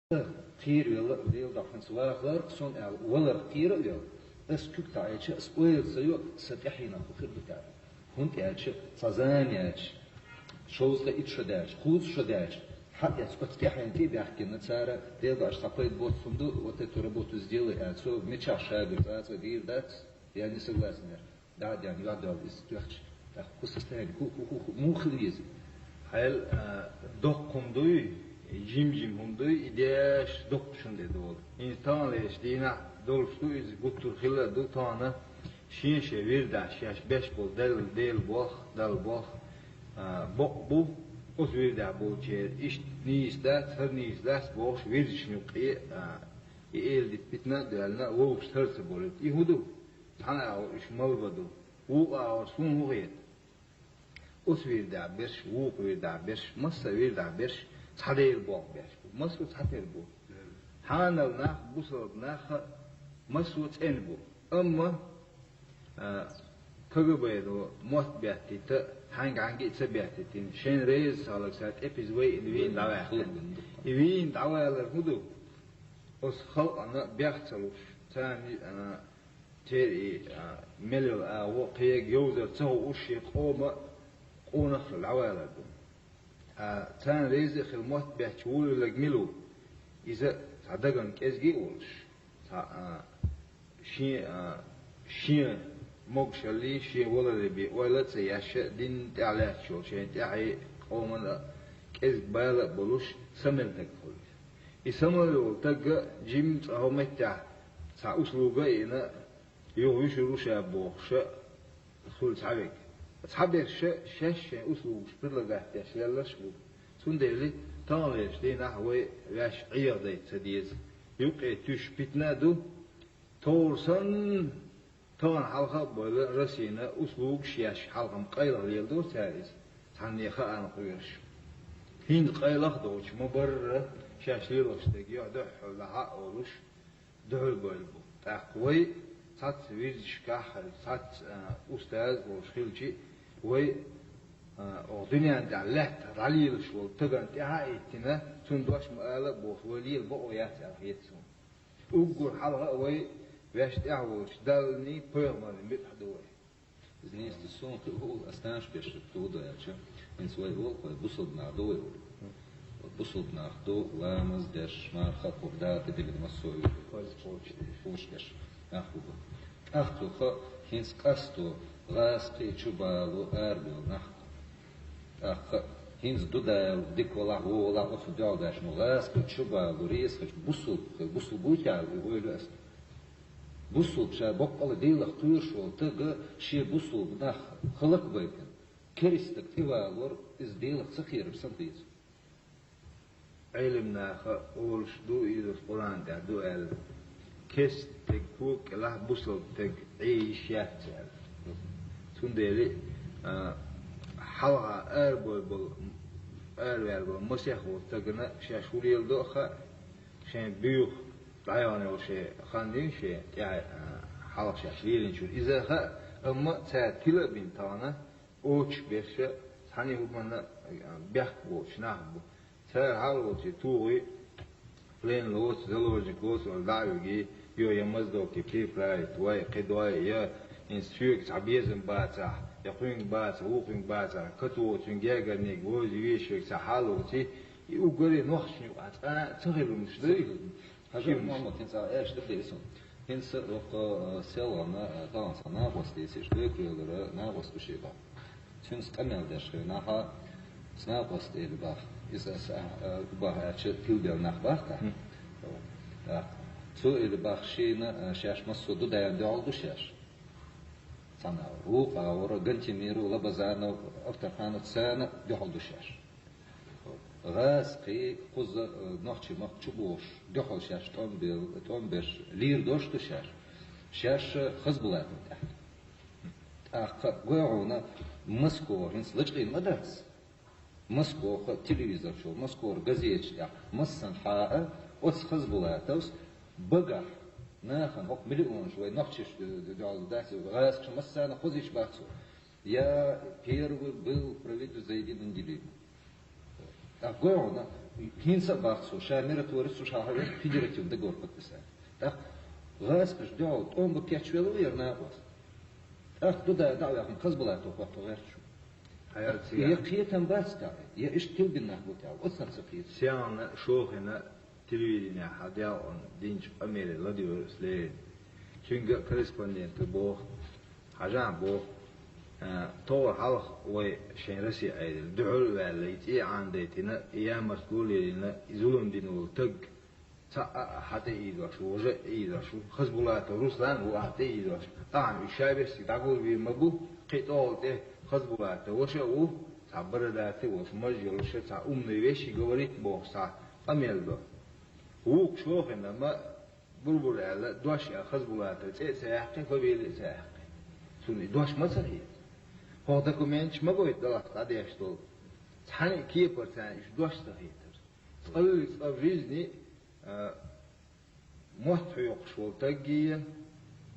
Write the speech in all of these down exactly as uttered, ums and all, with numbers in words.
кхеравелла, Дела духьа хӀанз вахалар, сона аьлла, валар кхера а велла, ас куьг таӀийча, ас ойла ца йо, са тӀаьхьенах хӀу хир ду тӀаккха. ХӀунда аьлча, цхьа зама яьча, шовзткъе итт шо даьча, кхузткъа шо даьча, хьаэца оцу тӀаьхьенна тӀе а баьхкина, цара, Дела духьа, цхьа пайда боцу хӀума ду, вот эту работу сделай, аьлла, цо мичахь шабир цӀа-цӀа дийр дац, я не согласен, дӀа а даьнна, юьхь а доьлла иза тоьхча, тӀаккха хӀу состояние, хӀу, хӀу, хӀу, хӀу, муха хила веза? Хьайл, а, доккха хӀума дуй, жим-жим хӀума дуй, и деш доккхачун тӀе долу. ХӀинца таханлерчу дийнахь долуш ду иза, гуттар а хилла а ду тахана, шен-шен вирдахь шаьш беш болу Далла, Дела болх, Далла болх, а, бакъ бу, оцу вирдахь болчеран иштта нийса дац, хӀара нийса дац бохуш, вирзачун юккъе, а, и эладита питана а доьллина, вовшашца хӀара ца болуьйту. И хӀун ду? Цхьана агӀор уьш малбан ду, вукху агӀор суна хӀун хета? Оцу вирдахь берш, вукху вирдахь берш, массо а вирдахь берш цхьа Дела болх беш бу. Массо а цхьатера бу. Хьанал нах, бусалба нах а массо а цӀена бу. Амма, а, КГБ-но мотт беттийта, хьаьнга-хьаьнга а ца беттийтина, шайна реза ца хиларг, цара тӀепиза вайъина вийна дӀаваьккхина. И вийна дӀавалар хӀун ду? Оцу халкъана бехк ца луш, царна, а, Церан и, а, мел йолу агӀо кхега йовзар ца хууш шен къоман къонах а дӀавалар ду. А, царна реза а хилла мотт бетташ волавелларг мила ву? Иза цхьа дагна кӀезиг а волуш, цхьа, а, шен, а, шен могушаллий, шен валаре бен ойла а ца еш, дин тӀехь лаьтташ йолу шен тӀаьхье къоман а кӀезиг бала а болуш, самел таг хуьлу. И самел йолу таг а жимма цкъа хӀокху меттехь цхьа услуга а йина, юха вуьшур ву ша бохуш а хуьлу цхьаверг. Цхьаберш а шаьш шайн услугаш предлагать деш лелларш а бу. Цундела таханлерчу дийнахь вай ваьш Ӏехадайта ца деза. Юккъе туьйсуш питана а ду. Товр санна, тахана хьалха а бевлла, Россина услугаш еш хьалха-м къайлаха леладора цара иза. Цхьанне хаана кхоьруш. ХӀинца къайлаха а доцуш, ма-барра шаьш лелош дерг юьхь дуьххьал дӀахьа а олуш, дуьхьал бевлла бу. ТӀаккха вай цхьацца вирзашкахь, цхьацца, а, устаз а волуш хилчи, вай, а, оха дуьненна тӀехь лаьтта дӀалелаш волу тагана тӀаьхьа а хӀиттина, цунна дош ма ала а бохуш, вай лела бакъо яц аьлла хета суна. Уггар хьалха а вай ваьш тӀехь волчу Далланий, пайхамарний муьтӀахь ду вай. Иза нийса ду, суна хи-, хӀу, ас танаш беш хӀу ду аьлча, хӀинца вай олу, вай бусалба нах ду вай олу. Вот бусалба нах ду, ламаз деш, марха а кхур да, тӀедиллина массо а уьйр. Кхочуш деш нах бу. ТӀаккха цу ха хӀинца къасто гӀазкхий чубалу арабевлла нах бу. ТӀаккха хӀинца ду Дала, дика валахь, вон валахь, оцу дуьхьал даьш ма гӀазкхий чубалу, реза хилча бусалба, бусалба вуй те аьлла, и ойла ас. Бусулба ша боккъала Делах кхоьруш волу таг шен бусулба нах хӀаллакбайтина, керистаг тӀевалор, иза Делах ца кхерар санна деза. Ӏелам наха олуш ду, иза Къуръан тӀехь ду аьлла: кестаг кога кӀелахь бусулба таг Ӏе йиш яц аьлла. Цундела, а, хьалха арабой болу, араваьлла болу масех волу тагана шаьш хӀун леладо а хаьа, шайн буьйху дӀаяхана йолу шен хан дина шен тӀаьхьа, а, хьалха шаьш лелийначуьра иза а хаьа, амма цара тила а бина тахана, оцуш берш а цхьаьна хӀуманна, а, бехк боцуш нах бу. Цара хьалаволчий тухий, плен лоцу, заложник лоцу, вара дӀа а вигий, йо, я Моздоке приправить, вай, кхидой, я хӀинца соьга цхьа безам бацахь, я кхуьнга бацахь, вукхуьнга бацахь, катоху цуьнга гергарниг, вовзий вешверг цхьа хьалавоций, и уггаре нохчашна юкъахь цкъа а ца хилла хӀумнаш дай? Хьажа Мухьаммад, хӀинца аьлча дагадеа суна. ХӀинца воккха, э, селхана, э, тахана цхьа накъост дийцича, декъелара накъост ду шен бахьа. Цуьнца къамел деш хилла нахьа, цу накъост эли бахьа. Иза аса, э, бахьа аьлча, тилбелла нах бахьа тахьа. ТӀаккха цо эли бахьа шена, э, шаьш массо а ду даьнна дуьхьал ду шаьш. Цхьана вукху агӀора Гантимиру, Лабазанов, Авторханов царна дуьхьал ду шаьш. ГӀазкхий, кхуза, э, Нохчийн махка чубохуш, дуьхьал шаьш тӀом бел-, тӀом берш лийр долуш ду шаьш. Шаьш, э, Хазбулатна тӀехь. ТӀаккха гой хьуна, Москва хӀинца лачкъийна ма дац. Москвахь телевизор чу, Москвара газеташ тӀехь, массанхьа а оцу Хазбулатовс багахь нахана хӀокху миллионаш вай нохчаш д-, д-, дуьхьал дац, гӀазкхаша массарна хозуьйтуш бац цо. Я первый был правитель Зайдин Ингили. ТӀаккха гой хьуна, ХӀинца а баха цо, ша миротворец ву, ша хьавер федеративный договор подписать. ТӀаккха гӀазкхаша дуьхьал тӀом бан кечвелла ву яра накъост. ТӀаккха ду да дӀа а ваьккхина, Хазбулатов хӀотто гӀерташ ву. Хьаярца Я яхь. кхетам бац тӀаккха, я иштта тилбина нах бу тӀаккха, оццанца кхета. Сианна шохина телевиденехьа делкъан динчу къамеле ладоьгӀура Ленин. Цуьнга а корреспондента боху, хьажахьа боху, а, товгӀа хьалха вай шайн Россия Ӏедал дуьхьал а ваьлла, и цӀе Ӏанадайтина, и ямарт гулъеллина, и зулам дина волу таг цхьа а хьан тӀе ийдош ву, важа а ийдош ву, Хазбулатов Руслан ву ахьа тӀе ийдош. Ахьа уьш ша берсиг дӀагулвийр ма бу, кхин тӀехула тӀе Хазбулатов ваша а ву, цхьа бородатый а волуш, маж йолуш, цхьа умный вещи говорит бохуш цхьа къамел до. Вукху шохина ма бур-бур аьлла, дош а Хазбулатов цӀе а ца яьккхи, фамили а ца яьккхи. Цунна и дош ма ца хета. ХӀокху документаш ма гойту далахь дӀадеш долу. Цхьана а кепара царна уьш дош ца хетара. Цкъа, цкъа в жизни, а, мотт хьоькхуш волу тагге,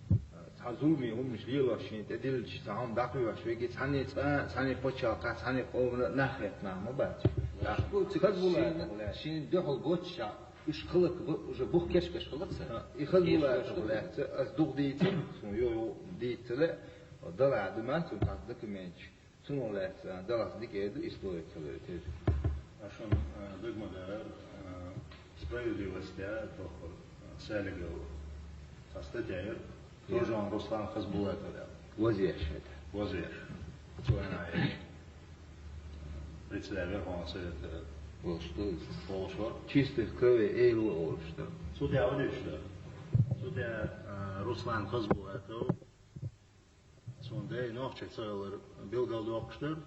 а, цхьа зуламе хӀуманаш лелош шена тӀе диллича, цхьа хӀума дӀакхоьхьуш верг, цхьанне цкъа а, цхьанне пачхьалкхехь, цхьанне къомана а нах хетта нах ма бац. Хазбулатов лаьцна шена дуьхьал боццушехь, уьш хӀаллак бу, уже бух кечбеш хӀаллакьца. И Хазбулатов лаьцна ас дукха дийцина, суна юха дийца ца лаьа, далахь ду ма цунна цхьа документаш. Цунах лаьцна далахь дика эр ду историк ца лоьйтур. Аш шуна, а, дагмагара, а, «Справедливость» а, дохур, а, Салигов. Цхьа статья яра. Тоже он Руслан Хазбулатов яра. Вазеш это. Вазеш. Цу вайна яра. Председатель Верховного Совета. Волуш ду иза. Волуш вара. Чистых кровей эйла волуш ду. Цу тӀе а вадуьйцуш дара. Цу тӀе а, а, Руслан Хазбулатов. Цуьнан дай нохчи ца хилар билгалдоккхуш дара.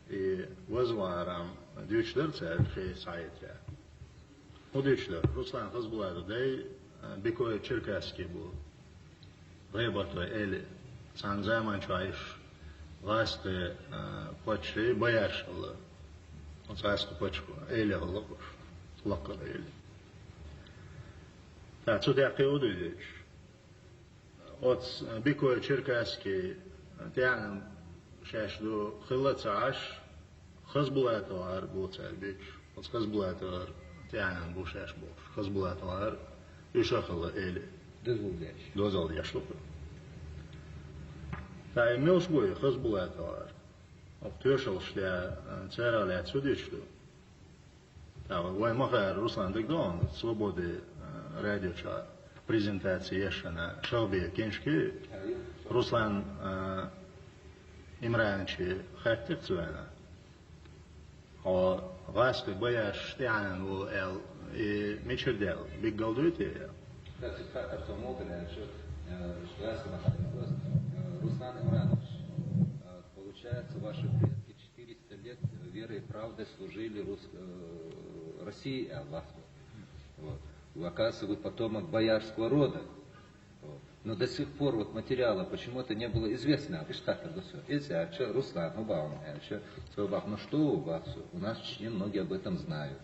И вазварам дуьйцуш дара цара шайн схьаэцарехь. ХӀун дуьйцуш дара? Руслан Хазбулатов дай, а, Бекоев-Черкасский бу. ГӀебартой эли. Цхьана заман чохь уьш гӀазкхи, а, паччахьий боярш хилла. Оцу гӀазкхи паччахьо эли хилла уьш. Лакхара эли. ТӀаккха цу тӀе кхин хӀун ду дуьйцуш? Оцу Бекоев-Черкасский тӀаьхьенан шаьш ду хилла ца Ӏаш, Хазбулатовгара бу цара буьйцуш. Оцу Хазбулатовгара тӀаьхьенан бу шаьш бохуш. Хазбулатовгара уьш а хилла эли. Дозалла деш. Дозалла деш ду-кх. Ткъа и муьлш бу и Хазбулатовгара? Оцу тоьшаллаш тӀехь, а, царах лаьцна хӀун дуьйцуш ду? ТӀаккха вайн Махаев Руслан дагадогӀу, «Свобода», а, радио чохь презентаци еш шена, Шахбе кеншки, Руслан, а, Имрановича хаьттира цу вайна. Хьо гӀазкхи боярш тӀаьхьенан ву аьлла, и мичара даьлла, билггал дуй те? Кстати, Артём Молдырь, я ещё, э, раз Махаев, э, Руслан Имранович, э, получается, ваши предки четыреста лет верой и правдой служили рус-, э, России и Аллаху. Вот. Вы, оказывается, вы потомок боярского рода. Вот. Но до сих пор вот материала почему-то не было известно. Ишта хаттар ду со. Иза аьлча, Руслан, хӀун боху аьлча, со боху, ну что у вас, у нас в Чечне многие об этом знают.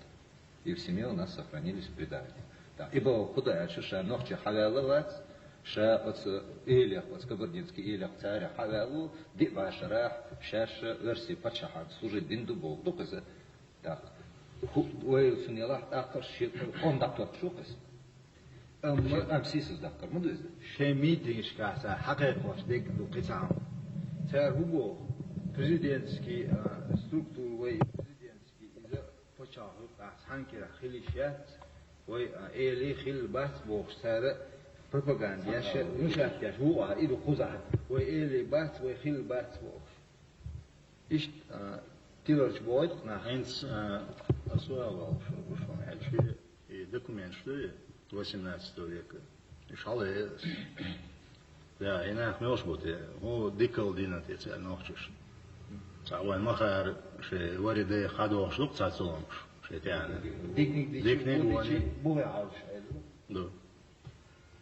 И в семье у нас сохранились предания. Да. И боху, кху ду аьлча, ша нохчий хьаваьлла вац, ша оцу элех, оцу кабардинский элех царех хьаваьлла ву, диъ бӀе шарахь, шаьш оьрсийн паччахьан служить дина ду боху, ду-кх иза. Так. ХӀу-, вай цунна ялахь тӀаккха шен къам дӀакхочуш ву-кх иза. Амма, амма сийсаз даккхар ма ду иза. Шайн митингашкахь цара хьакхайкхош дерг ду кхин цхьа хӀума. Цара хӀун боху? Президентский, а, структура вай, президентский иза пачхьалкх юкъахь цхьана кирахь хила йиш яц, вай, а, эли хилла бац бохуш цара пропаганда еш, внушать еш ву а, и ду кхузахь. Вай эли бац, вай хилла бац бохуш. Иштта, а, тиларчу бохуьйту нах. ХӀинца, а, суал валуш ву шуна аьлча, и документаш ду и восемнадцатого века. Уьш хьалаэцаш. Я, и нах муьлш бу те, хӀун дикалла дина те цара нохчашна. Цхьа вайн Махара шен вари дайх хьадохуш ду-кх цхьа цуламаш, шен тӀехьенан. Диканиг дичи, диканиг бу дичи, вани. Бухе Ӏалуш аьлла. Ду.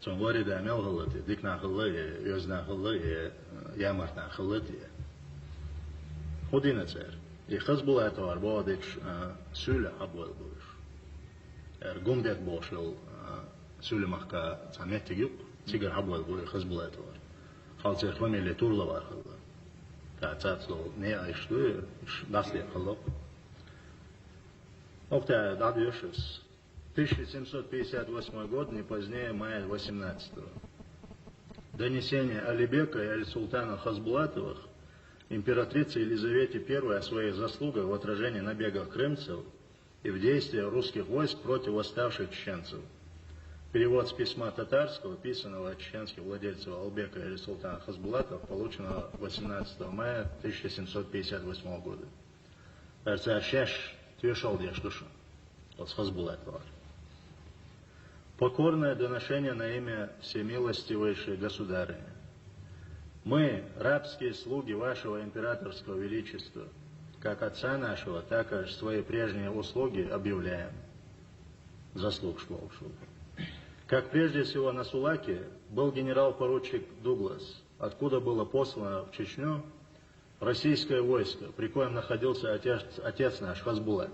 Цунна вари да мел хилла те, дика нах хилла е, оьзда нах хилла е, ямарт нах хилла те. ХӀун дина цара? И Хазбулатовгара боху дечу, а, суьйле хьабойла бу уьш. Эр Гумбет бохуш йолу, а, суьйле махка цхьа меттиг ю-кх, цигара хьабойла бу и Хазбулатовгара. Хьал церан фамилия Турловгара хилла. Ткъа цаца долу неӀ иштта ду, уьш дӀасаде хилла-кх. Октябрь, да, дышес. Тысяча семьсот пятьдесят восьмой год, не позднее мая восемнадцатого. Донесение Алибека и Аль-Султана Хасбулатовых императрице Елизавете Первой о своих заслугах в отражении набегов крымцев и в действиях русских войск против восставших чеченцев. Перевод с письма татарского, писанного от чеченских владельцев Албека и Аль-Султана Хасбулатовых, полученного восемнадцатого мая тысяча семьсот пятьдесят восьмого года. Эрца шеш тешал деш душу. От Хасбулатова. Покорное доношение на имя всемилостивейшей государыни. Мы, рабские слуги вашего императорского величества, как отца нашего, так и свои прежние услуги объявляем. Заслуг школ. Как прежде всего на Сулаке был генерал-поручик Дуглас, откуда было послано в Чечню российское войско, при коем находился отец, отец наш Хасбулат,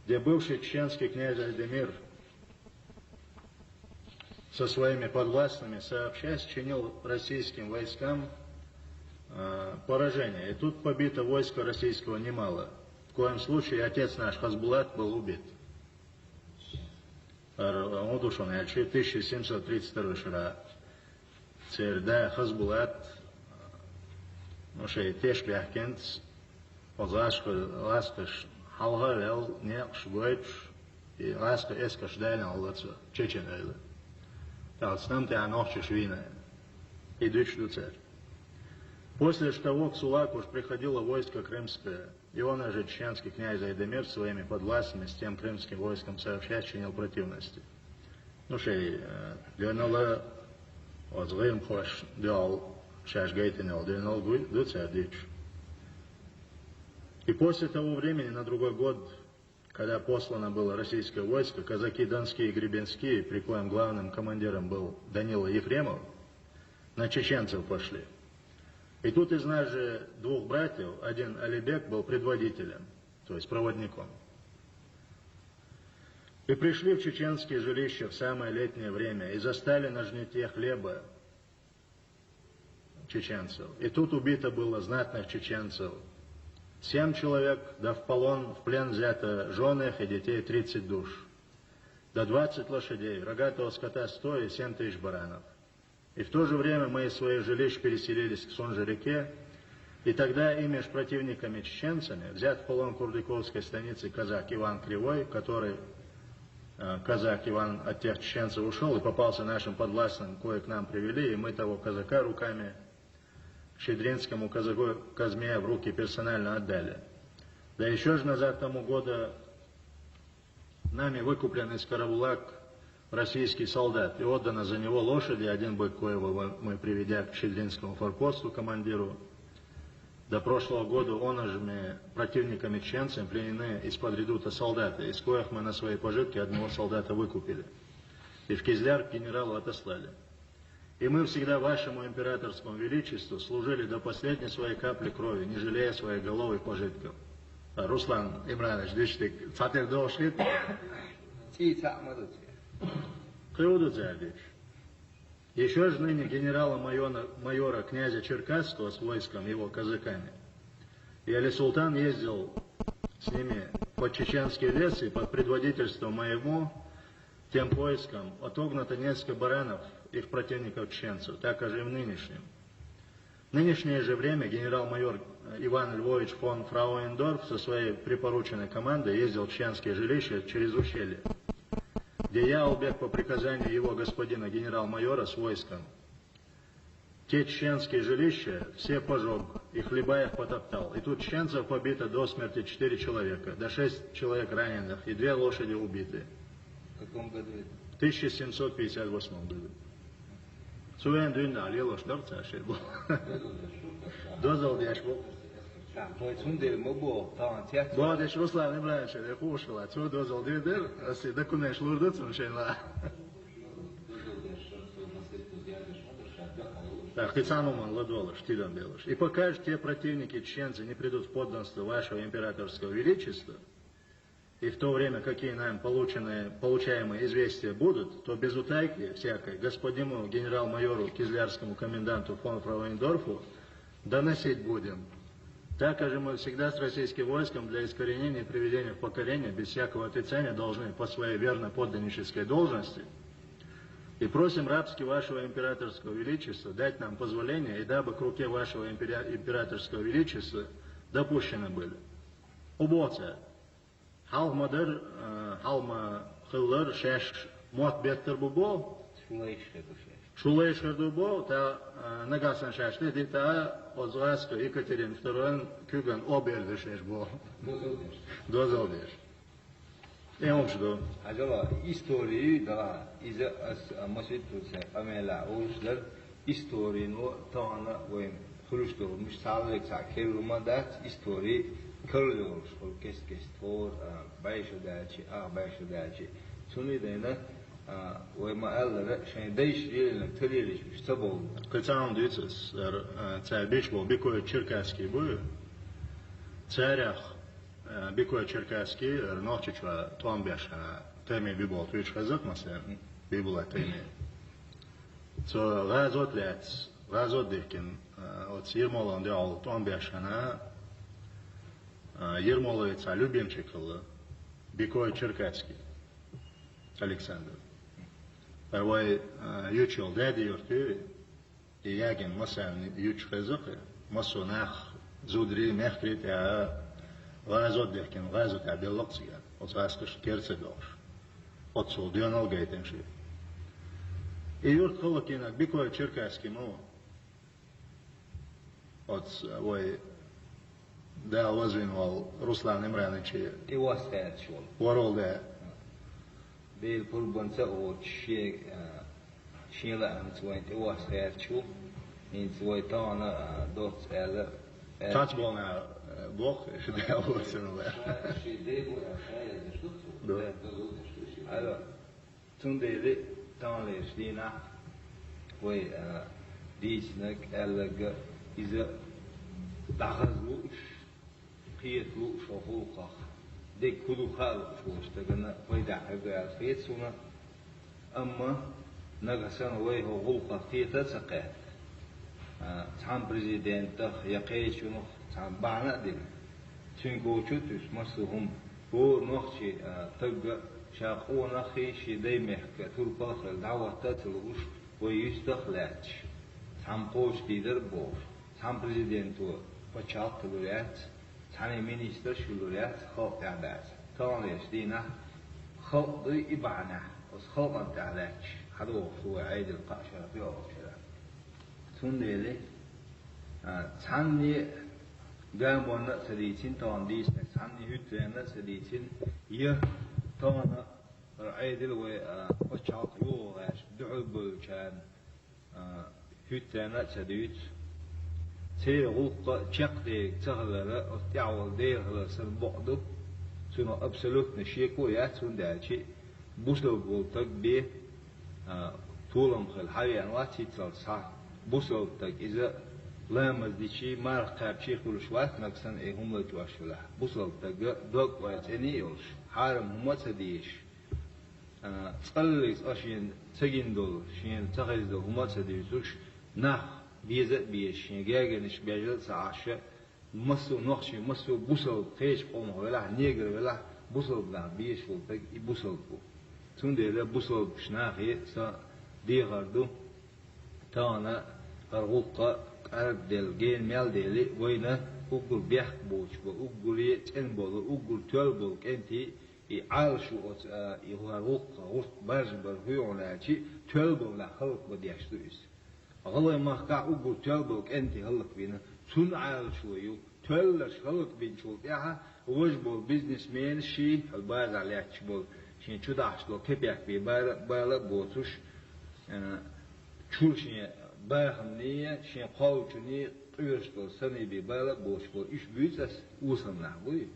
где бывший чеченский князь Айдемир со своими подвластными сообща чинил российским войскам э, поражение. И тут побито войско российского немало. В коем случае отец наш Хасбулат был убит. Ар-, он душон, я чё, тысяча семьсот тридцать второй шера. Церда Хасбулат, ну, шей теш бяхкенц, оз ашкы, ашкыш, халга вел, некш, гойч, и ашкы эскаш дайна олацо, чечен ойла. Так, снам те анохчиш вина. И дыч дуцер. После того к Сулаку уж приходило войско крымское, и он же чеченский князь Айдемир своими подвластными с тем крымским войском сообща чинил противности. Ну, шей, э, дёнала, оз гым хош, дёл, шаш гайтенёл, дёнал гу-, дуцер дыч. И после того времени, на другой год, когда послано было российское войско, казаки донские и гребенские, при коем главным командиром был Данила Ефремов, на чеченцев пошли. И тут из нас же двух братьев один Алибек был предводителем, то есть проводником. И пришли в чеченские жилища в самое летнее время и застали на жнитье хлеба чеченцев. И тут убито было знатных чеченцев семь человек, да в полон, в плен взято жены их и детей тридцать душ, да двадцать лошадей, рогатого скота сто и семь тысяч баранов. И в то же время мы из своих жилищ переселились к Сунжи-реке, и тогда ими ж противниками чеченцами взят в полон курдюковской станицы казак Иван Кривой, который, э, казак Иван от тех чеченцев ушел и попался нашим подвластным, кое к нам привели, и мы того казака руками щедринскому казаку Казме в руки персонально отдали. Да еще же назад тому года нами выкуплен из Карабулак российский солдат, и отдано за него лошади, один бык коего мы, приведя к Щедринскому форпосту командиру, до прошлого года он же противниками чеченцами пленены из-под редута солдаты, из коих мы на свои пожитки одного солдата выкупили. И в Кизляр к генералу отослали. И мы всегда вашему императорскому величеству служили до последней своей капли крови, не жалея своих голов и пожитков. А, Руслан Имранович, дышты, цатер дошли. Ти цамадут. Кыудут зардиш. Еще же ныне генерала-майора, майора князя Черкасского с войском, его казаками. И Али Султан ездил с ними под Чеченский лес и под предводительством моему тем поиском отогнато несколько баранов их противников чеченцев, так же и в нынешнем. В нынешнее же время генерал-майор Иван Львович фон Фрауендорф со своей припорученной командой ездил в чеченские жилища через ущелье, где я, Албек, по приказанию его господина генерал-майора с войском те чеченские жилища все пожег, и хлеба их потоптал. И тут чеченцев побито до смерти четыре человека, да шесть человек раненых, и две лошади убиты. В каком году это? В тысяча семьсот пятьдесят восьмом году. Суен дюнда лелош дорца шебу. Дозал дяшбу. Так, мой цунде мобо, талан тяхт. Бо деш Руслан Ибраевич, де хушла, цу дозал дедер, аси документ лурдуцун шенла. Так, и сануман ладвалаш, тидан белаш. И пока же те противники чеченцы не придут в подданство вашего императорского величества, и в то время, какие нам полученные, получаемые известия будут, то без утайки всякой господину генерал-майору кизлярскому коменданту фон Фрауендорфу доносить будем. Так же мы всегда с российским войском для искоренения и приведения в покорение без всякого отрицания должны по своей верно подданнической должности и просим рабски вашего императорского величества дать нам позволение, и дабы к руке вашего империа- императорского величества допущены были. Убоца. Хьалха ма дар, э, хьалха ма хиллар, шаьш мотт беттар бу бо, Шулайш хӀе ду шаьш. Шулайш хӀе ду бо, та, э, нагахь санна шаьш де дита, оз гӀаска Екатерин второйн куьган оберда шаьш бо. Дозал деш. Дозал деш. Э, хӀумаш ду. Хьажала, история дала, иза ас, а, маситту сай къамела уж дар, историно тахана вайн хуьлуш долу, муш цхьаллиг цхьа керла ма дац, истори карла йолуш, хӀу кест-кест хӀора, а, бӀе шу даьлчи, ах бӀе шу даьлчи. Цундела, а, вай ма-аллара, шайн дайша лелийнарг ца лелийча, уьш ца бовлу. Кхин цхьа хӀума дуьйцу ас, ара, а, цара беш болу Бикой Черкасский бу, царах, а, Бикой Черкасский, ара, Нохчийчохь тӀом беш хьана, тайме би болу туьйцуш хеза-кх масен, би була тайме. Цо гӀазот лаьцна, гӀазот дихкина, а, оцу Ермолан дуьхьал тӀом беш хьана, а, Ермолан цхьа любимчик хилла, Бикой Черкасский Александр. Ткъа вай, а, юьйцуш йолу Даьди-Юрт ю, и ягийна масарна юьйцуш хеза-кх, массо нах, зударий, мехкарий тӀехь гӀазот дихкина, гӀазотехь делла-кх цигара, оцу гӀаскашна кер ца дохуш. Оццул доьналла гайтина шен. И юрт хӀаллакйинарг Бикой Черкасский ма ву. Оцу вай Дала вазвина волу Руслан Имрановича тӀе васт гӀерташ волу. ВорхӀалла де. Дела пурбанца а воцуш, шен, а, шен лаамца вайна тӀе васт гӀерташ ву. ХӀинца вай тахана, а, доцца аьлла, Цхьацца болу наха, э, боху, шу дӀа а воцурла. Ша, шен дайбу аьлла, ша яздеш ду цо? Да. Да, да, да, да, ша, ша. Алло. Цундела таханлерчу дийнахь вай, а, дийцинарг, аьлларг, иза дӀахаза лууш, кхета лууш хӀокху гӀуллакхах, дерг хӀун ду хаа лууш волчу стагана пайдехь хир ду аьлла хета суна. Амма нагахь санна вай хӀокху гӀуллакхах кхета а ца кхетта, а, цхьана президентах я кхечунах цхьана бахьана а дина, цуьнга кочу а туьйсу массо а хӀума, хӀора нохчи, а, стаг а ша къонах а, шен даймехкан турпал а хилла дӀахӀотта а ца лууш, вай юьстах а лаьтташ, цхьамма кхочушдийр дара бохуш, цхьана президенто пачхьалкх хилур яц, цхьана министраш хилур яц, халкъ тӀехь дац. Таханлерчу дийнахь халкъ дуй и бахьанехь, оцу халкъана тӀехь лаьтташ, хьадогӀуш ду вай Ӏедал кхаа шарахь, йоьалгӀачу шарахь. Цундела, а, цхьанне а гамонна а ца дийцина тахана дийцинарг, цхьанне а хӀуьттаренна а ца дийцина, я тахана хӀара Ӏедал вай, а, пачхьалкх юха гӀерташ дуьхьал бевллачарна, а, хӀуьттаренна а ца дуьйцу. Церан гӀуллакх чекхдерг ца хилар, оцу тӀехь волу Дела хилар санна бакъ ду. Цунах абсолютно шеко а яц, хӀунда аьлча бусалба волу стаг бен, а, толам хилла хьавеана вац хӀинццалц схьа. Бусалба стаг иза ламаз дичий, марха кхаьбчий хуьлуш вац, нагахь санна и хӀума лачкъош велахь. Бусалба стаг дог-ойла цӀена а йолуш, хьарам хӀума а ца дезаш, а, цкъа а, цкъа шена ца гина долу, шена ца хезна долу хӀума а ца дуьйцуш, нах беза а безаш, шен гергарнаш бежал а ца Ӏаш, массо а нохчий, массо а бусалба, кхечу къомах велахь, негр велахь, бусалба нах безаш волу стаг и бусалба ву. Цундела бусалбачу нахе сан дехар ду, тахана хӀара гӀуллакх кӀаргделла, гена мел дели, вайна уггар бехк боцуш бан, уггаре а цӀена болу, уггар тоьлла болу кӀентий, и Ӏалашо оцу, а, и хӀара гӀуллакх, гӀуллакх баржа бар хӀуьйгӀун аьлчи, тоьлла болу нах хӀаллакбан деш ду иза. ГӀалгӀай махкахь уггар тоьлла болу кӀентий хӀаллакбина, цунна Ӏалашо ю, тоьлларш хӀаллакбинчул тӀаьхьа важа болу бизнесменаш ший, хьал базар лаьтташ болу, шен чу дахьаш долу кепек бен бала, бала а боцуш, а, чуьра шен бахамний, шен кхоллачуний къоьрташ долу саний бен бала а боцуш болу, уьш буьйцу ас, осал нах буй.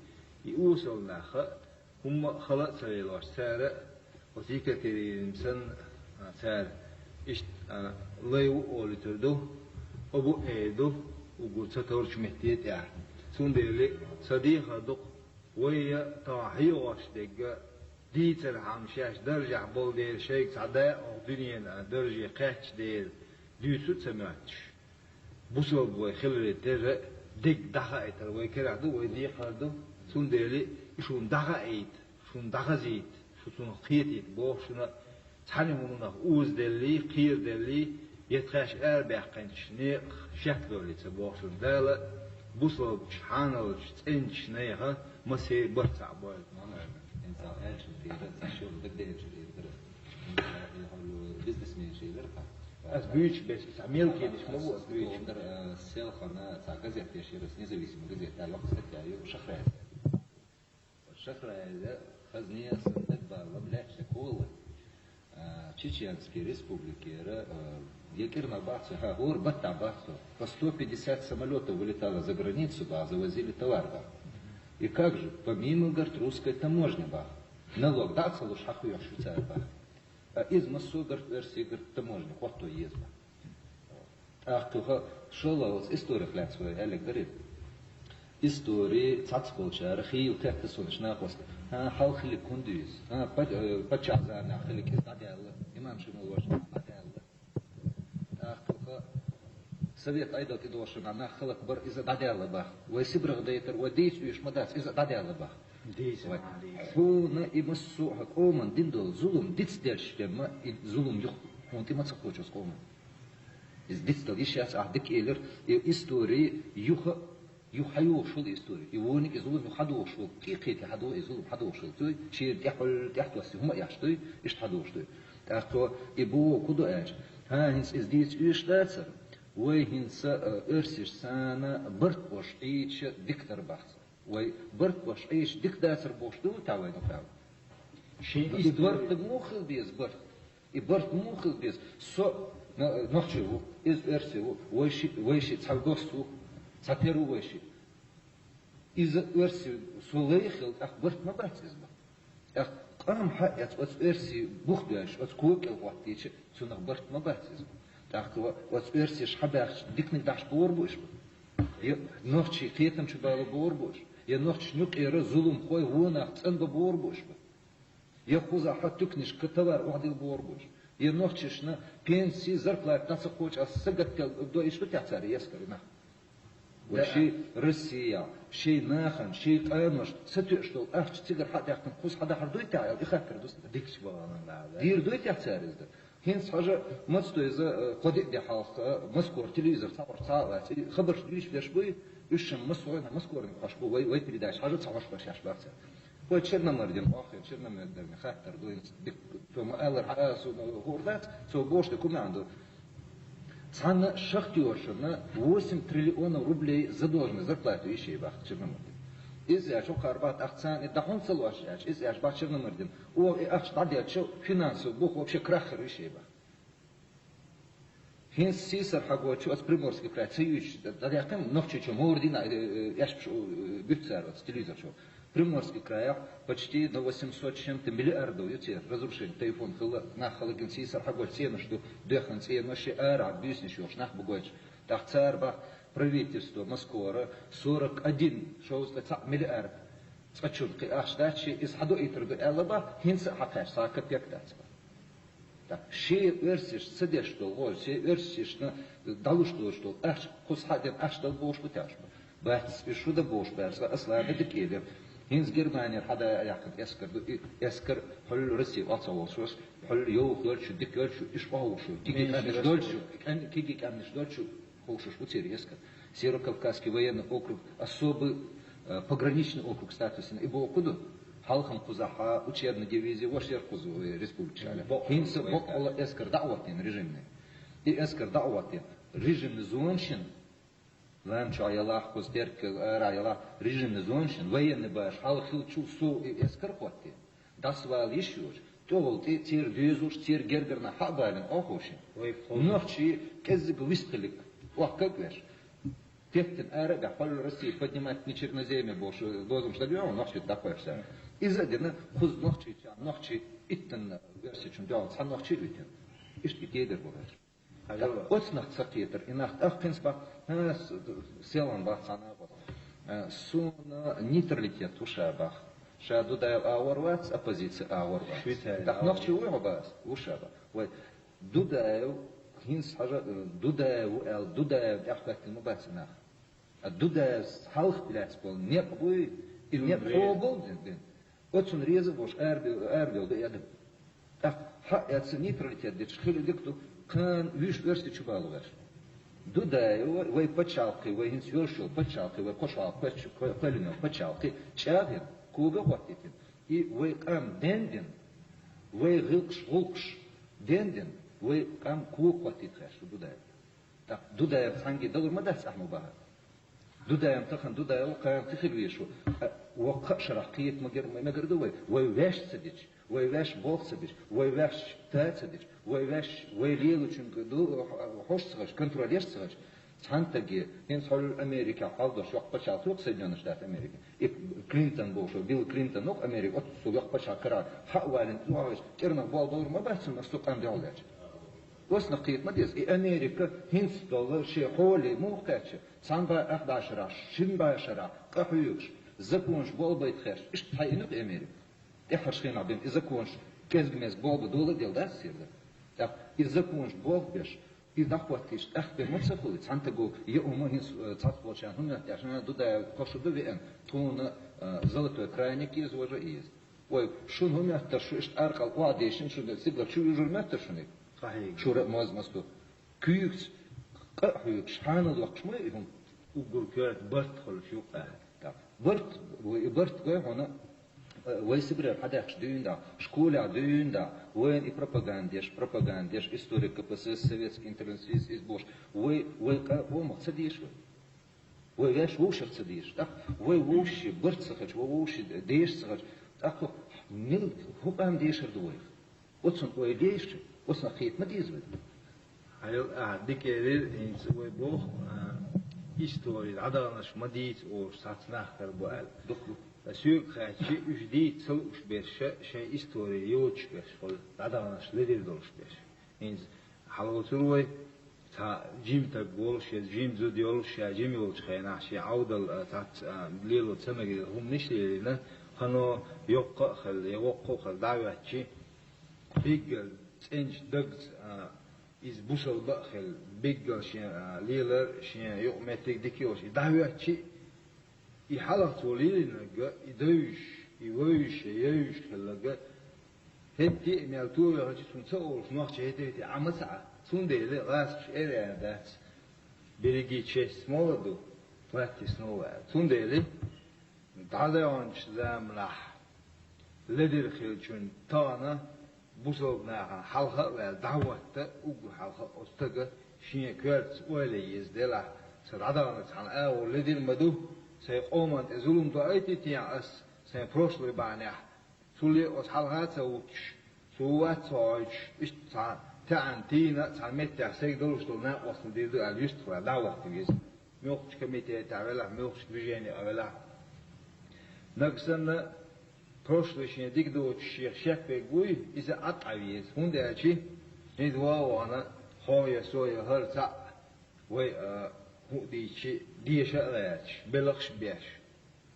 И осал нах а, хӀумма а хала а ца лелош, цара оцу Екатеринин санна, а, цара иштта, а, лай ву олуьйтур ду, къа бу а эр ду, уггар ца торчу метте тӀехь. Цундела сан дехар ду-кх, вай а тахана хьехош дерг а, дийцархьама шаьш даржехь болу дела, шайга цхьа да а хӀокху дуьненан дарже кхаьчча дела, дуьйцу а ца моьттуш. Бусалба вай хиларе терра а, Дерг дӀахаийтар вай керахь ду, вай декхар ду. Цундела и шуна дӀахаийта, шуна дӀахазийта, шу цунах кхетийта боху шуна. Цхьана хӀуманах узаделлий, кхераделлий, я тхаьш арабаьккхинчу некъах шек доллий ца боху шуна. Дала бусалбачу, хьаналчу, цӀеначу нехан массеран барт цхьаъ бойла. Амин. ХӀинца аьллачун тӀера, цхьа шуьга дагадеанчун тӀера дара. ХӀинца и хьуна бизнесменаш хилар-кх. Ас буьйцуш берш, цхьа мелкий деш ма бу ас буьйцуш. Дара, э, селхана цхьа газет деш яра, независимая газета, йоккха статья ю, Шахраев. Шахраев, хазне сан дагабаллам лаьттачу кхолла. А, Чеченский Республикера, а, я кӀирнах бац, ха, хӀора баттахь бац со. По сто пятьдесят самолётов вылетало за границу, бах, завозили товар, бах. И как же, помимо, говорит, русской таможни, бах, налог дӀа а ца луш, хьахоьхьуш ю цара, бах. А иза массо а, говорит, оьрсийн, говорит, таможни хӀотто еза, бах. ТӀаккха юха шолгӀа оцу историх лаьцна вай аьлларг дара. Истори цхьацца болчара хийла тетта суна, иштта накъост. ХӀан, хьалха хилларг хӀунда ю иза? ХӀан, пад-, э, паччахьан заманахь хилларг иза дӀадаьлла, имам Шемал волчу дӀадаьлла. ТӀаккха юха совет Ӏедал тӀедогӀуш нах хӀаллакбар, иза дӀадаьлла, бах. Вай Сибрехь дайтар, вай дийца оьшуш ма дац, иза дӀадаьлла, бах. Дийца, вай. Дийца. Хьуна и массо а хьан къоман дина долу зулам дицделча тӀемма, и зулам юха хьуна тӀе ма ца кхочу оцу къоман. Иза дицдала йиш яц, ахь дика элира, и истори юха, юха хьайогӀуш хуьлу истори. И вониг и зулам юха хьадогӀуш хуьлу, кхе-кхетий хьадогӀу и зулам, хьадогӀуш хуьлу цуьй, шена тӀехьуьллу, тӀехьатосса хӀума а еш дуй, иштта хьадогӀуш дуй. ТӀаккха и боху хӀун ду аьлча, хӀан, хӀинца иза дийца оьшуш дацара, вай хӀинца, а, оьрсашца барт беш Ӏийча дика дара бах. Вай барт беш Ӏийча дика дацара бохуш ду, та вайна кхаьу? Шен и истори барт муха хила беза, барт? И барт муха хила беза? Со но-, нохчи ву, иза оьрси ву, вай ши, вай ши цхьа гос ву, цхьа тера ву вай ши. Иза оьрси со лай хила, тӀаккха барт ма бац иза бах. ТӀаккха къам хьаэца оцу оьрси бух доьжча, оцу кога кӀел хӀоттийча, цунах барт ма бац иза бах. ТӀаккха оцу оьрсаша хьабаьхча диканиг дахьаш богӀур бу уьш бах. Я нохчий кхетам чу бала богӀур бу уьш. Я нохчашна юкъера зуламхой, вонах цӀанбан богӀур бу уьш бах. Я кхузахь хьан туьканашка товар охьадилла богӀур бу уьш. Я нохчашна пенси, зарплата дӀа ца кхочу, ас сагатдел дойуш ду техь цара эскарий нах? Вай шен Россия, шен нахана, шен къанош сатуьйсуш долу ахча цигара хьа а даьккхина, кхуза хьадахьар дуй техь аьлла, и хаттар ду сан. Дикачу бахьанан да. Дийр дуй техь цара иза дан? ХӀинца хьажа, маца ду иза, э, кхо-диъ де хьалха, э, Москвара телевизор цхьа хьош цхьа а вац. И хабарш дуьйцуш берш буй, уьш шен массо а Москварниг хьош бу, вай, вай передача хьажа цхьа хьош берш еш бац. Вай Черномырдин, охьа Черномырдин хаттар ду, хӀинца дик-, цо ма-аллара, хьан а, суна хӀора дац, цо бохуш дерг хӀун маьӀна ду? Цхьана шахтёршна восемь триллионов рублей задолженность, зарплату ю шен бах Черномырдин. Иза аьлча, хӀокхара бах, тӀаккха царна и дӀа хӀунда ца лош аьлча, иза аьлча бах Черномырдин. Оха и ахча дӀаделча, финансово бух вообще крах хир ю шен бах. ХӀинца сийсара хьагочу оцу Приморский край ца юьйцуш дӀадаьккхина, Нохчийчу хӀора дийнахь, э, э, эшпаш, э, буьту цара оцу телевизор чу. Приморский крайехь почти на восемьсот с чем-то миллиардов ю церан разрушение, тайфун хилла, нах хала гина, сийсара хьагочу ценаш ду, доьхна цӀенош, арахь буьйсанаш йолуш нах бу гойтуш. ТӀаккха цара бах, правительство Москвара сорок один, шовзткъе цхьаъ миллиард цкъачунна кхин ахча дац шен, иза хьадоуьйтур ду аьлла бах, хӀинца а хьакхаьчча, цхьа копейка дац бах. ТӀаккха шен оьрсашца ца деш долу гӀо, шен оьрсашна дӀалуш доцуш долу ахча, кхуза хьа а дина ахча дала бохуш бу тешна? Бац, уьш шу дан бохуш баьрса, аса ладан дика элира. ХӀинца Германера хьада а яьккхина эскар ду, и эскар хьуьлла Россия охьа ца волуш, хьуьлла йовха йолчу, дика йолчу, уьш охьа вуш ю, киги къаьмнаш долчу, къаьн-, киги къаьмнаш долчу, ховшуш бу церан эскар. Северокавказский военный округ, особый, э, пограничный округ статусина и боху ду. Хьалхам кхузахьа учебный дивизия, вашер кхуза вай республика шале. ХӀинца боккъала эскар дӀа а хӀоттийна режимный. И эскар дӀа а хӀоттийна. Режимный зона шина. Лам чохь ялахь, кхуза теркал ара ялахь, режимный зона шина. Военный баш хьалха хилчул сов и эскар хӀоттийна. ДӀасавала йиш йоцуш, тӀехула тӀе церан доьзалш, церан гергарна хьа а балийна, охьаховшийна. Нохчий кӀеззиг вистхилиг, охьакаг а веш. Теттина ара а баьхна, хьуьлла Россия поднимать на черноземье бохуш, лозунгаш дагайогӀу нохчий дӀакхойкхуш цара. Иза а дина, кхуза нохчийчохь нохчий иттанна версичун дуьхьал цхьа нохчий а витина. Иштта и кедир бу ваьш. Оцунах ца кхетар, и нах тӀаккхинца бах, хӀа, с-, селхана бах цхьа накъост. Э, суна нейтралитет ву ша бах. Ша Дудаев агӀор вац, оппозиция агӀор вац. ТӀаккха нохчий вуй хьо бах? Ву ша бах. Вай, Дудаев, хӀинца хьажа, э, Дудаев ву аьлла, Дудаев тӀехь хӀоьттина ма бац и нах. А Дудаевс хьалха лаьцна болу некъ буй, и некъ хьо болу дина. Оцунна реза а волуш арабевлла ду и адам. ТӀаккха хьаэца нейтралитет дечу хила дика ду, кхана вуьш верси чу балу ваьш. Дудаева вай пачхьалкхе, вай хӀинца йолуш йолу пачхьалкхе, вай кхо шо пачча-, кхо-, кхоьллина йолу пачхьалкхе чӀагӀйина, кога а хӀоттийтина. И вай къам дендина, вай гӀиллакхаш, гӀуллакхаш дендина, вай къам кога хӀоттийта хьаьжча ду Дудаев. ТӀаккха Дудаев цхьаьнгге далур ма дац ахьа ма бахьа. Дудаев тахана Дудаев ву, кхана кхин хир везаш ву. А, воккха а шарахь кхета магар, магар ду вай. Вай ваьш ца дича, вай ваьш болх ца бича, вай ваьш та ца дича, вай ваьш, вай лелочуьнга ду, хьош ца хилча, контроль еш ца хилча, цхьана стаге, хӀинца хьо Америкехь хьал долуш йоккха пачхьалкх ю-кх Соединённые Штаты Америки. И Клинтон бохуш, Билл Клинтон ву-кх Америка, оццул йоккха пачхьалкх карахь хьа а валийна, чӀогӀа ваьлча, кӀирнах болх бовр ма бац цунна, аса цу къам дуьхьал лаьттача. Оцунах кхета ма деза. И Америка хӀинца долу шен хьоле муха кхаьчча, цхьана бӀе ах бӀе шарахь, шина бӀе шарахь къахьоьгуш, законаш болх байта хьаьжча, иштта хьаийна-кх и Америка. ТӀаьххьарчу хенахь бен и законаш кӀезиг-мезиг болх бан дола а делла дац церан. ТӀаккха и законаш болх беш, и дӀахӀоттийча тӀаккха бен ма ца хуьлу, цхьана стага я хӀума хӀинца, э, цхьацца болчарна хӀума моьтту, шуна Дудаев кхо шу ду веана, тхуна, э, золотой крайник еза, важа а еза. Вай, шуна хӀун моьттура, шу иштта аркъал охьадешина, шу стигала чу вуьжур моьттура шуна? Къахьега. Шура а моз-массо. Куьйгаца къа а хьоьгуш, хьанал йоккхуш ма ю и хӀума. Уггар коьрта барт хуьлуш ю-кх аьлла. Так. Барт, вай, и барт гой хьуна, э, вай Сибрера хьадаьхкича дуьйна дӀа, школехь дуьйна дӀа, вайна и пропаганда деш, пропаганда деш, история К П С С, советский интернационалист, иза бохуш, вай, вай къа-, къомах ца дезаш вай. Вай ваьш вовшах ца дезаш. ТӀаккха вай вовшашца барт ца хилча, вай вовшашца деша ца хилча, тӀаккха мила хӀун къам дешар ду вайх? Оцунна ойла еш, оцунах кхета ма деза вай. Хьайла, ахьа дика элира, хӀинца вай боху, а, истори дӀадаханарш ма дийца олуш цхьацца нах кара бу аьлла. Дукха ду. Ткъа соьга хаьттича, уьш дийца ца лууш берш, шайн истори йоцуш берш хуьлу, дӀадаханарш ледара долуш берш. ХӀинца хьалоцур вай, цхьа жима стаг волуш, я жима зуда йолуш, ша жима йолчу хенахь, шен Ӏовдал, а, цхьацца, а, лело ца мегар хӀуманаш лелийна, кхано йоккха а хилла, я воккха а хилла, дӀа а ваьттича, биггал цӀеначу дагца, а, иза бусалба а хилла, биггал шен, а, лелар, шен юкъаметтиг дика йолуш, и дӀа а ваьттича, и хьалха цо лелийнарг, и девзаш, и вевзаш, я евзаш хилларг, хӀетте а мел тоьхча цунна ца олуш, нохча хӀетте-хӀетте Ӏама ца Ӏа. Цундела гӀазкхаша эр аьлла дац: «Берегите честь молоду, платье с новой», аьлла. Цундела дӀадоьгӀначу заманахь ледара хиллачунна тахана бусалба нахана хьалха а ваьлла, дӀахӀотта уггар хьалха оцу стага шен коьртаца ойла е еза, делахь, сан дӀадаханарг цхьана агӀор ледара ма ду, сайн къоманна тӀе зулам доуьйтий техьа ас сайн прошлый бахьанехь, цул а оцу хьалха а ца хӀуттуш, цо вац ца хьойтуш, иштта цхьа таьӀна тийна а цхьана меттехь сайга долуш долу накъосталла дийр ду аьлла юьстахваьлла, дӀахӀотта веза. Муьлххачу комитетехь велахь, муьлххачу движенехь велахь. Нагахь санна прошлый шен дика доцуш шех шек верг вуй, иза Ӏад Ӏа веза. ХӀунда аьлча, хӀинца ван а вахана, хьо я со я хӀара цхьаъ вай, а, хӀуъа дийча, деша а гӀерташ, белхаш а беш,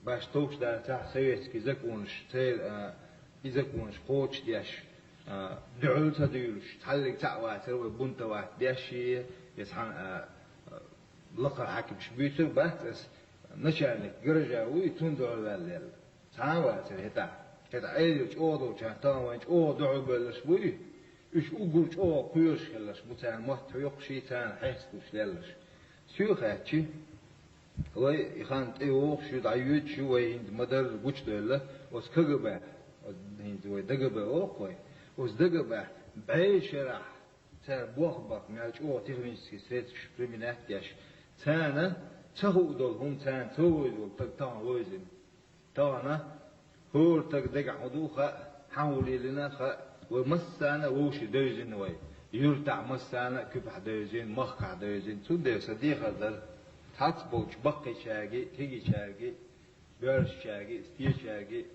баш товш дацахь, советский законаш, церан, а, и законаш кхочушдеш, а, дуьхьал ца дуьйлуш, цхьаллиг цхьаъ вацара вай бунтовать деш, я цхьана, а, а, лакхара хьаькамаш буьйцур бац ас, начальник гаража вуй, цунна дуьхьал ваьлла. Цхьа а вацара хӀетахь. ХӀета Ӏедал чӀогӀа долчарна тахана вайн чӀогӀа дуьхьал бевлларш буй, уьш уггар чӀогӀа кхоьруш хилларш бу, царна мотт хьоькхуш, царна хьесталуш лелларш. Соьга хаьттича, вай и хан тӀейогӀуш ю, дӀайоьдуш ю, вай хӀинца ма-дарра гучудевлла, оцу К Г Б, оцу хӀинца вай Д Г Б олу-кх вай, оцу Д Г Б бӀе шарахь цара болх бан мел чӀогӀа технический средстваш применять деш, царна ца хууш долу хӀума царна ца вевзаш волу стаг тахана вевзина. Тахана хӀора стага дагахь хӀун ду хаьа, хьан хӀун лелийна хаьа, вай массарна а вовшийн девзина вай. Юьртахь массарна а, куьпахь девзина, махкахь девзина. Цундела сан дехар дара, цхьацца болчу баккхийчаьрга а, кегийчаьрга а, боьршачаьрга а, стегачаьрга а,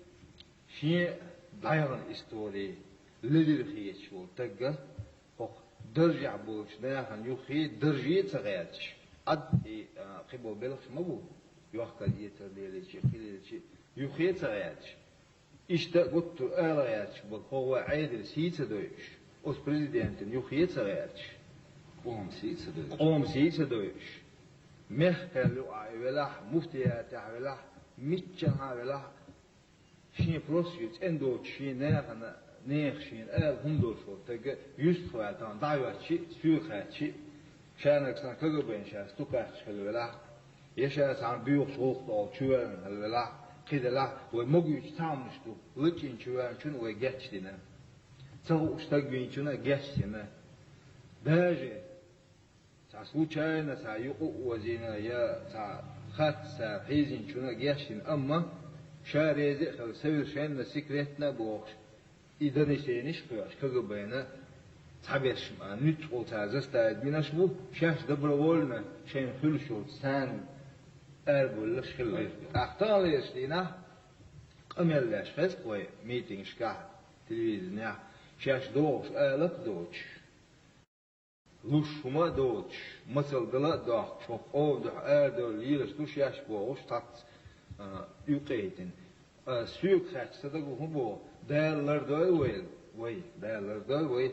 шен дӀаяхана истори ледара хеташ волу стаг, хӀокху даржехь болчу нахана юххе дарже а ца гӀерташ, Ӏад и, а, кхин болу белхаш ма бу, йохкар-эцар лелийча, кхин лелийча, юххе а ца гӀерташ. Иштта а гуттар а ала гӀерташ болу хӀокху вайн Ӏедалан сий ца дойуш, оцу президентан юххе а ца гӀерташ. Къоман сий а ца дойуш. Къоман сий а ца дойуш. Мехкал юкъахь велахь, муфтиятехь велахь, миччанхьа велахь, шен просто ю цӀена доцуш, шен нахана, нехан шена ала хӀума долуш волу стаг юьстах ваьлла тахана дӀахӀоьттича а, соьга хаьттича а, ша-нагахь санна КГБ-н ша сту кхаьчча хила велахь, я ша цхьана боьхачу гӀуллакх долу чувоьллина хила велахь, кхин делахь, вай могуьйту цхьаммаш ду, лачкъийна чувоьллинчунна вай гечдина, ца хууш стаг вийначунна гечдина. Даже цхьа случайно, цхьа юкъа а озийна, я цхьа хатта цара хьийзинчунна а гечдина, амма ша реза а хилла, совершенно секретно а бохуш, и донесениш а кхоьхьуш КГБ-на, цхьаберш а нуьцкъала цара заставить бинарш бу, шаьш добровольно шайна хуьлуш йолчу царна арабевлларш хилла. ТӀаккха таханлерчу дийнахь къамел деш хеза-кх вай митингашкахь, телевиденехь, шаьш догӀуш алапа а доцуш, луш хӀума а доцуш, мацалла дала а дохкуш, хӀокху къоман дуьхьа арадовла лелаш ду шаьш бохуш, цхьацца, а, юкъа а йитина. Ас соьга хаьттича, сан дагахь хӀун боху: Дала лардойла вай, вай, Дала лардойла вай,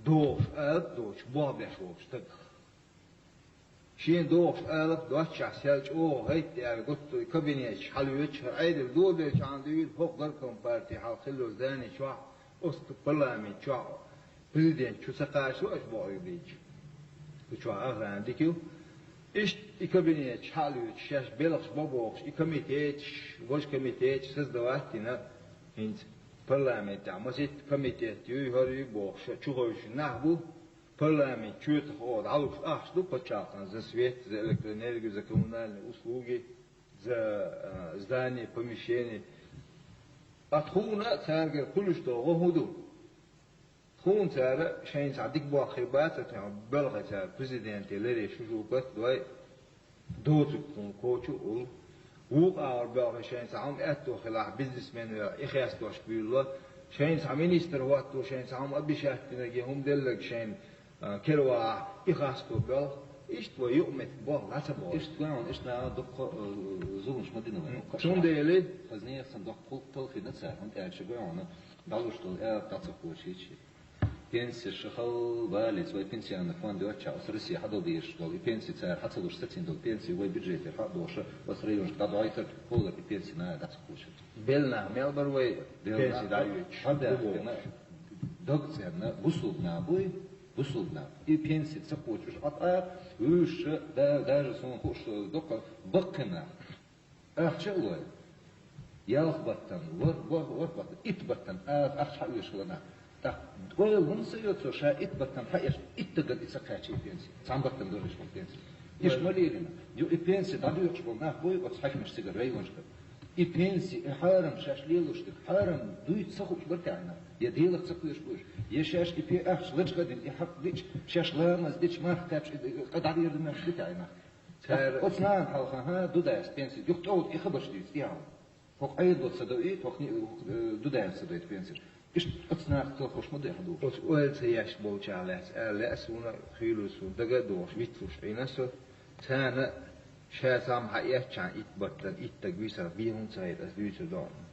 догӀуш алапа а доцуш, болх беш волчу стагах. Шена догӀуш алапа а доццушехь, сел чӀогӀа гӀайттаьрга гуттар а кабинеташ хьалоьцуш, хӀара Ӏедал добелчхьана дуьйна хӀокху горком партин хьалха хилла йолу здани чохь, оцу парламент чохь президент чу ца кхачало аша бохуьйту дийча. Кху чохь охрана дика ю. Иштта и кабинеташ хьалоьцуш, шаьш белхаш бан бохуш, и комитеташ, важа комитеташ создавать а дина, хӀинца парламентехь масийтта комитет юй, хӀара юй бохуш, чухевшина нах бу. Парламент чоьтах оха дӀалуш ахча ду пачхьалкхан за свет, за электроэнергию, за коммунальные услуги, за, а, здание, помещение. А тхуна а цаьргара хуьлуш долу гӀо хӀун ду? Тхуна цара шайна цхьа дика болх хир бацара, тхуна белхи цара президенте леррина шу-шу катдой, доцург тхуна кочу а уллу. Вукху агӀор боьлхий шайна цхьа хӀума аьтто хилахь, бизнесмен велахь, и хестош буьйлало, шайна цхьа министр хӀотто, шайна цхьа хӀума обещать динарг я хӀума делларг шайна, а, кара вахахь, и хасто боьлху. Иштта вай юкъаметтиг болх дӀа ца боху. Иштта гой хьуна, иштта наха дуккха, а, зуламаш ма дина вай. Цундела хазне сан доккха гӀуллакх талхийна цара, хӀунда аьлча гой хьуна, дӀалуш долу аьлла дӀа ца кхочуьйтуш. Пенсеш хала валлалц вай пенсионный фонд йоцчахь, оцу Россия хьадала дезаш долу и пенси цара хьа ца луш, сацийна долу пенси вай бюджетера хьа а дохуш, оцу районашка дӀадоуьйтура, хӀора и пенси наха дӀа ца кхочуьйтура. Белла нах мел бара вай пенси дӀайоьцуш? Хьан баьхкина, дог цӀенна, бусулба нах буй, бусулба нах. И пенси ца кхочуш, Ӏа тӀаккха вуьйш, да-, даже суна хууш, доккха баккхий нах. Ахча а лой, ялх баттана, вар-, вар-, ворхӀ баттана, итт баттана, а, ахча хьаоьшуш хилла нах. ТӀаккха ойла хӀунда ца йо цо, ша итт баттана хьаэш, итт дагар и ца кхаьчий пенси, цхьана баттана дожуьйтуш хилла пенси. Иштта ма лелийна. Ю и пенси дӀадоькъуш болу нах буй оцу хьаькамаш цигара районашкара. И пенси, и хьарам шаьш лелош дерг, хьарам дуй ца хууш бара те хьайна, я Делах ца кхоьруш буй уьш, я шаьш и пе ахча лачкъа а дина, и хьакъ дича, шаьш ламаз дича, марха кхаьбча, и къа дӀадийр ду моьттуш ду те хьайна. Цара оцу нахана хьалха, хӀан, ду даьлла пенси, юха тӀе и хабарш дуьйцу, тӀехьа. ХӀокху Ӏедало ца до и, хӀокху ни-, э, ду даьлла ца до и пенси. Иштта оцу нахах талхош ма ду хьан духуш. Оцу ойла ца еш болчарах лаьцна ала лаьа суна, хуьйлуш суна дага а дохуш, витталуш Ӏийна со. Царна ша цхьамма хьаэцчхьана итт баттана, итт даг висарх бен хӀума ца хета, ас дуьйцур ду хьуна.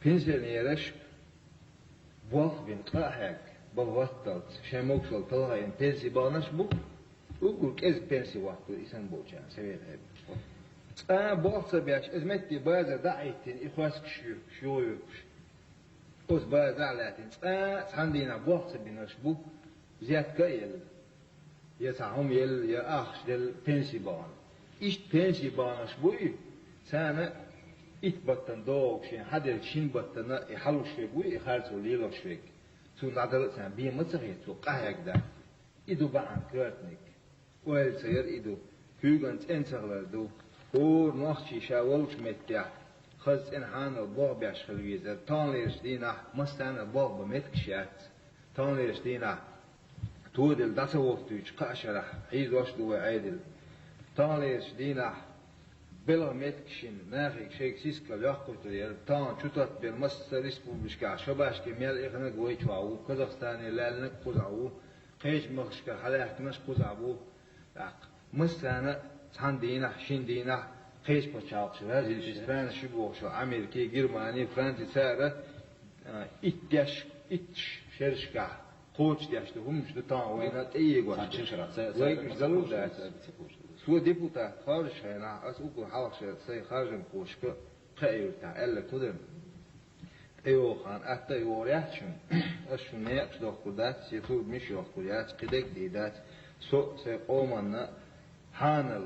Пенсионераш болх бина къа а хьегна, балха хӀотталц, шайн могушалла талхийна пенси баханарш бу, уггар кӀезиг пенси хӀоттор и санна болчарна, совет хьаьбна. Цкъа болх ца беш, иза метте базар дӀа а хӀиттина, и хоьстуш юьркуш, юха юьркуш. Оцу базар дӀа а лаьттина, цкъа а цхьана дийнахь болх ца бинарш бу, взятка а елла. Я цхьа хӀума елла, я ахча делла пенси бахана. Иштта пенси баханарш буй, царна итт баттана догӀуш шен хьаделлачу шина баттана и хьалуш верг вуй, и харцо лелош верг. Цунна дӀадала а царна бен ма ца хета, цо къахьегна дац. И ду бахьана коьртаниг. Ойла ца яр и ду. Куьйган цӀена ца хилар ду. ХӀора нохчи ша волчу меттехь, хаза цӀена хьанал болх беш хила везара. Таханлерчу дийнахь массарна а болх бан меттигаш яц. Таханлерчу дийнахь тоделла дӀа ца хӀоттуьйтуш кхаа шарахь хьийзош а ду вай Ӏедал. Таханлерчу дийнахь белхан меттигашна нахе шайга сискал йоккхуьйтур яра. Тахана чу таттабелла массо а республикашкахь шабашки мел ихнарг вай чохь ву, Казахстане лаьлларг кхузахь ву, кхечу махкашкара хьалаьхкинарш кхузахь бу. ТӀаккха массарна а цхьана дийнахь, шина дийнахь кхечу пачхьалкхаша, развитые страны шу бохуш, Америки, Германи, Франци, цара, а, итт деш, итт шерашкахь кхочушдеш ду хӀуманаш ду тахана вайна тӀеэгош. Цхьана шина шарахь ца, вайга уьш далур дац. Цо депутат хьожуш хенахь, ас уггар хьалха шен сайн харжамхошка кхаъ юьртахь аьлла кху дерг. ТӀейогӀу хан атта а йогӀур яц шуна. Ас шуна некъаш дохкур дац, я турба миш йохкур яц, кхидерг а дийр дац. Со а, сайн къоманна хьанал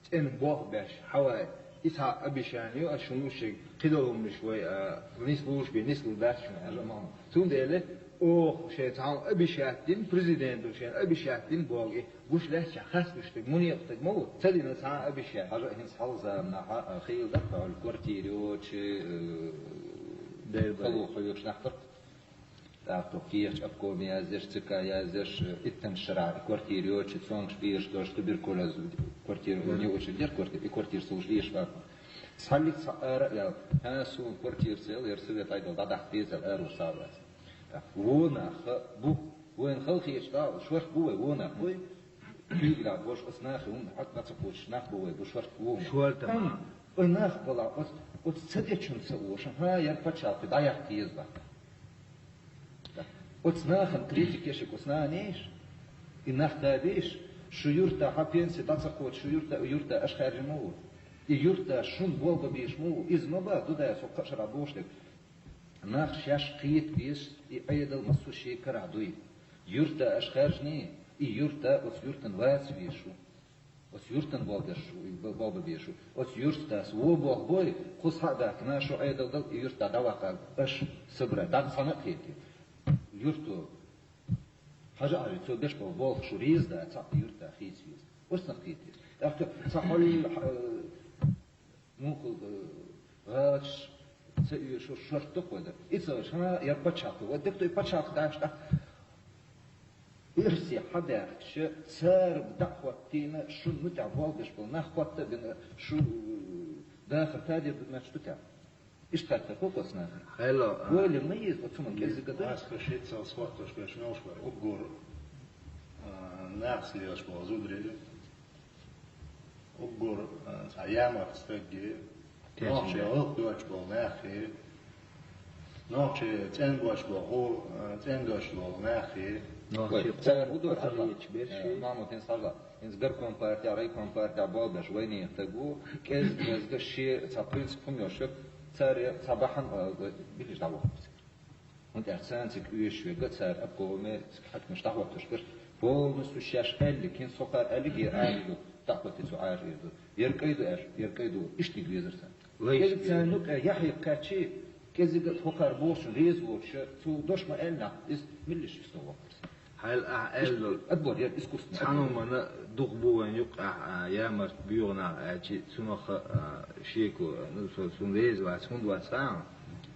цӀена болх беш, хьавай, и цхьа обещание ю, ас шуна луш ерг, кхидолу хӀуманаш вай, а, нислуш бен, нислур дац шуна, аьлла ма хьуна. Цундела оха шайн цхьа обещать дина, президента шайн обещать дина болу и гуш лаьцчахь хасташ стаг, мунекъа стаг ма ву, ца дина цхьа обещать. Хьажа, хӀинца хьалха заманахь, а, хийла даккха хьуьлла квартира йоцуш, э, Дера бай. Хало хьоьгуш нах бара. ТӀаккха кехаташ обкоме яздеш, ЦК яздеш, э, иттанаш шарахь и квартира йоцуш, цомгаш бераш долуш, туберкулез квартира, Мгм. Не очередь дера квартира, и квартира ца луш леш баха. Цхьаллиг цхьа ара а ял, хьан суна квартира ца ял, яра совет Ӏедал дӀадахка дезал, ара ву сагӀа вац. Вон нах бу, вайн халхечу тӀа, шорта бу вай, вон нах бу. Куьйгаллехь болуш оцу нахе хӀума хьакъ дӀа ца кхочуш нах бу вай, бу шорта вон. Шорта. Амма вай нах балахь, оцу, оцу ца дечунна ца оша, хьан яра пачхьалкхе дӀаяккха еза баха. Оцу нахана критика еш, оцу нахана еш, и нах да беш, шу юрта хьан пенси дӀа ца кхочу, шу юрта, юрта аша хаьржина ма ву. И юрта шуна болх бан беш ма ву, иза ма бан, ду дай со кхаа шарахь бохуш дерг. Нах шаьш кхета безаш, и Ӏедал массо а шен карахь дуй. Юрта аша хаьржиний, и юрта оцу юртан ваца везаш ву. Оцу юртан болх беш ву, и бо-, болх бан безаш ву. Оцу юртас вон болх бой, кху схьа а даьхкина, шу Ӏедал дала, и юрта дӀаваккха аша собрать, дӀа цхьаьна а кхетий. Юрто, хьажа а, цо беш болу болх шу реза дац, цхьаъ юрта хийца веза. Оцунах кхетий. ТӀаккха цхьа хьолий, э, Муха, э, гӀаташ ца оьшу шорта дукха вай дан. И ца оьшу, хьан яра пачхьалкх вай. Дика ду и пачхьалкх даш тӀаккха. Оьрсе хьан даьхкича, цара дӀа а хӀоттийна, шун муьтӀахь болх беш болу нах хӀотта а бина, шу, э, дахар тадир ду моьттуш ду тӀаккха. Иштта хаттар хӀокхо ца нахана. Хьело, а. Ойла ма еза, оцу хӀуманна кӀеззиг а дай. Маска шиъ цал спортуш беш мелаш бара. Уггар, а, нахаца лелаш болу зударий. Уггар, а, цхьа ямарта стаге, нохчий гӀуллакх доцуш болу нахе, нохчий цӀена боцуш болу, а, цӀена доцуш болу нахе. Нохчий цара хӀун доцуш берш? Э, Махмуд, хӀинца хьажал. ХӀинца горком партия, райком партия болх беш вайнехан стаг ву, кӀезиг-кӀезига шен цхьа принцип хӀума йолуш, цара цхьа бахьана, а, билиш дӀавахарца. ХӀунда аьлча царна цига оьшуш верг а цара обкомера, цига хьаькамаш дӀахӀоттош бара. Полностью шаьш аьллиг, хӀинца со кхара аьллиг, я аьллиг ду, дӀахӀотти цу Ӏаьржа эр ду. Ер кӀай ду аьлла, ер кӀай ду, иштта диг везар царна. Вай кӀезиг царна юкъа яхье кхаьччи, кӀезиг а хӀокхара бохучун реза воцуш, цо дош ма аьллинехь, иза миллиш стов вахарца. Хьайл ахь аьлла. Отбор яр искусственный. Цхьана хӀумана дукха бу вайн юккъехь, а, ямарт боьгӀу нах аьлчи, цунах, а, шеко, ну, со, цунна реза вац, хӀунда вац хаьа,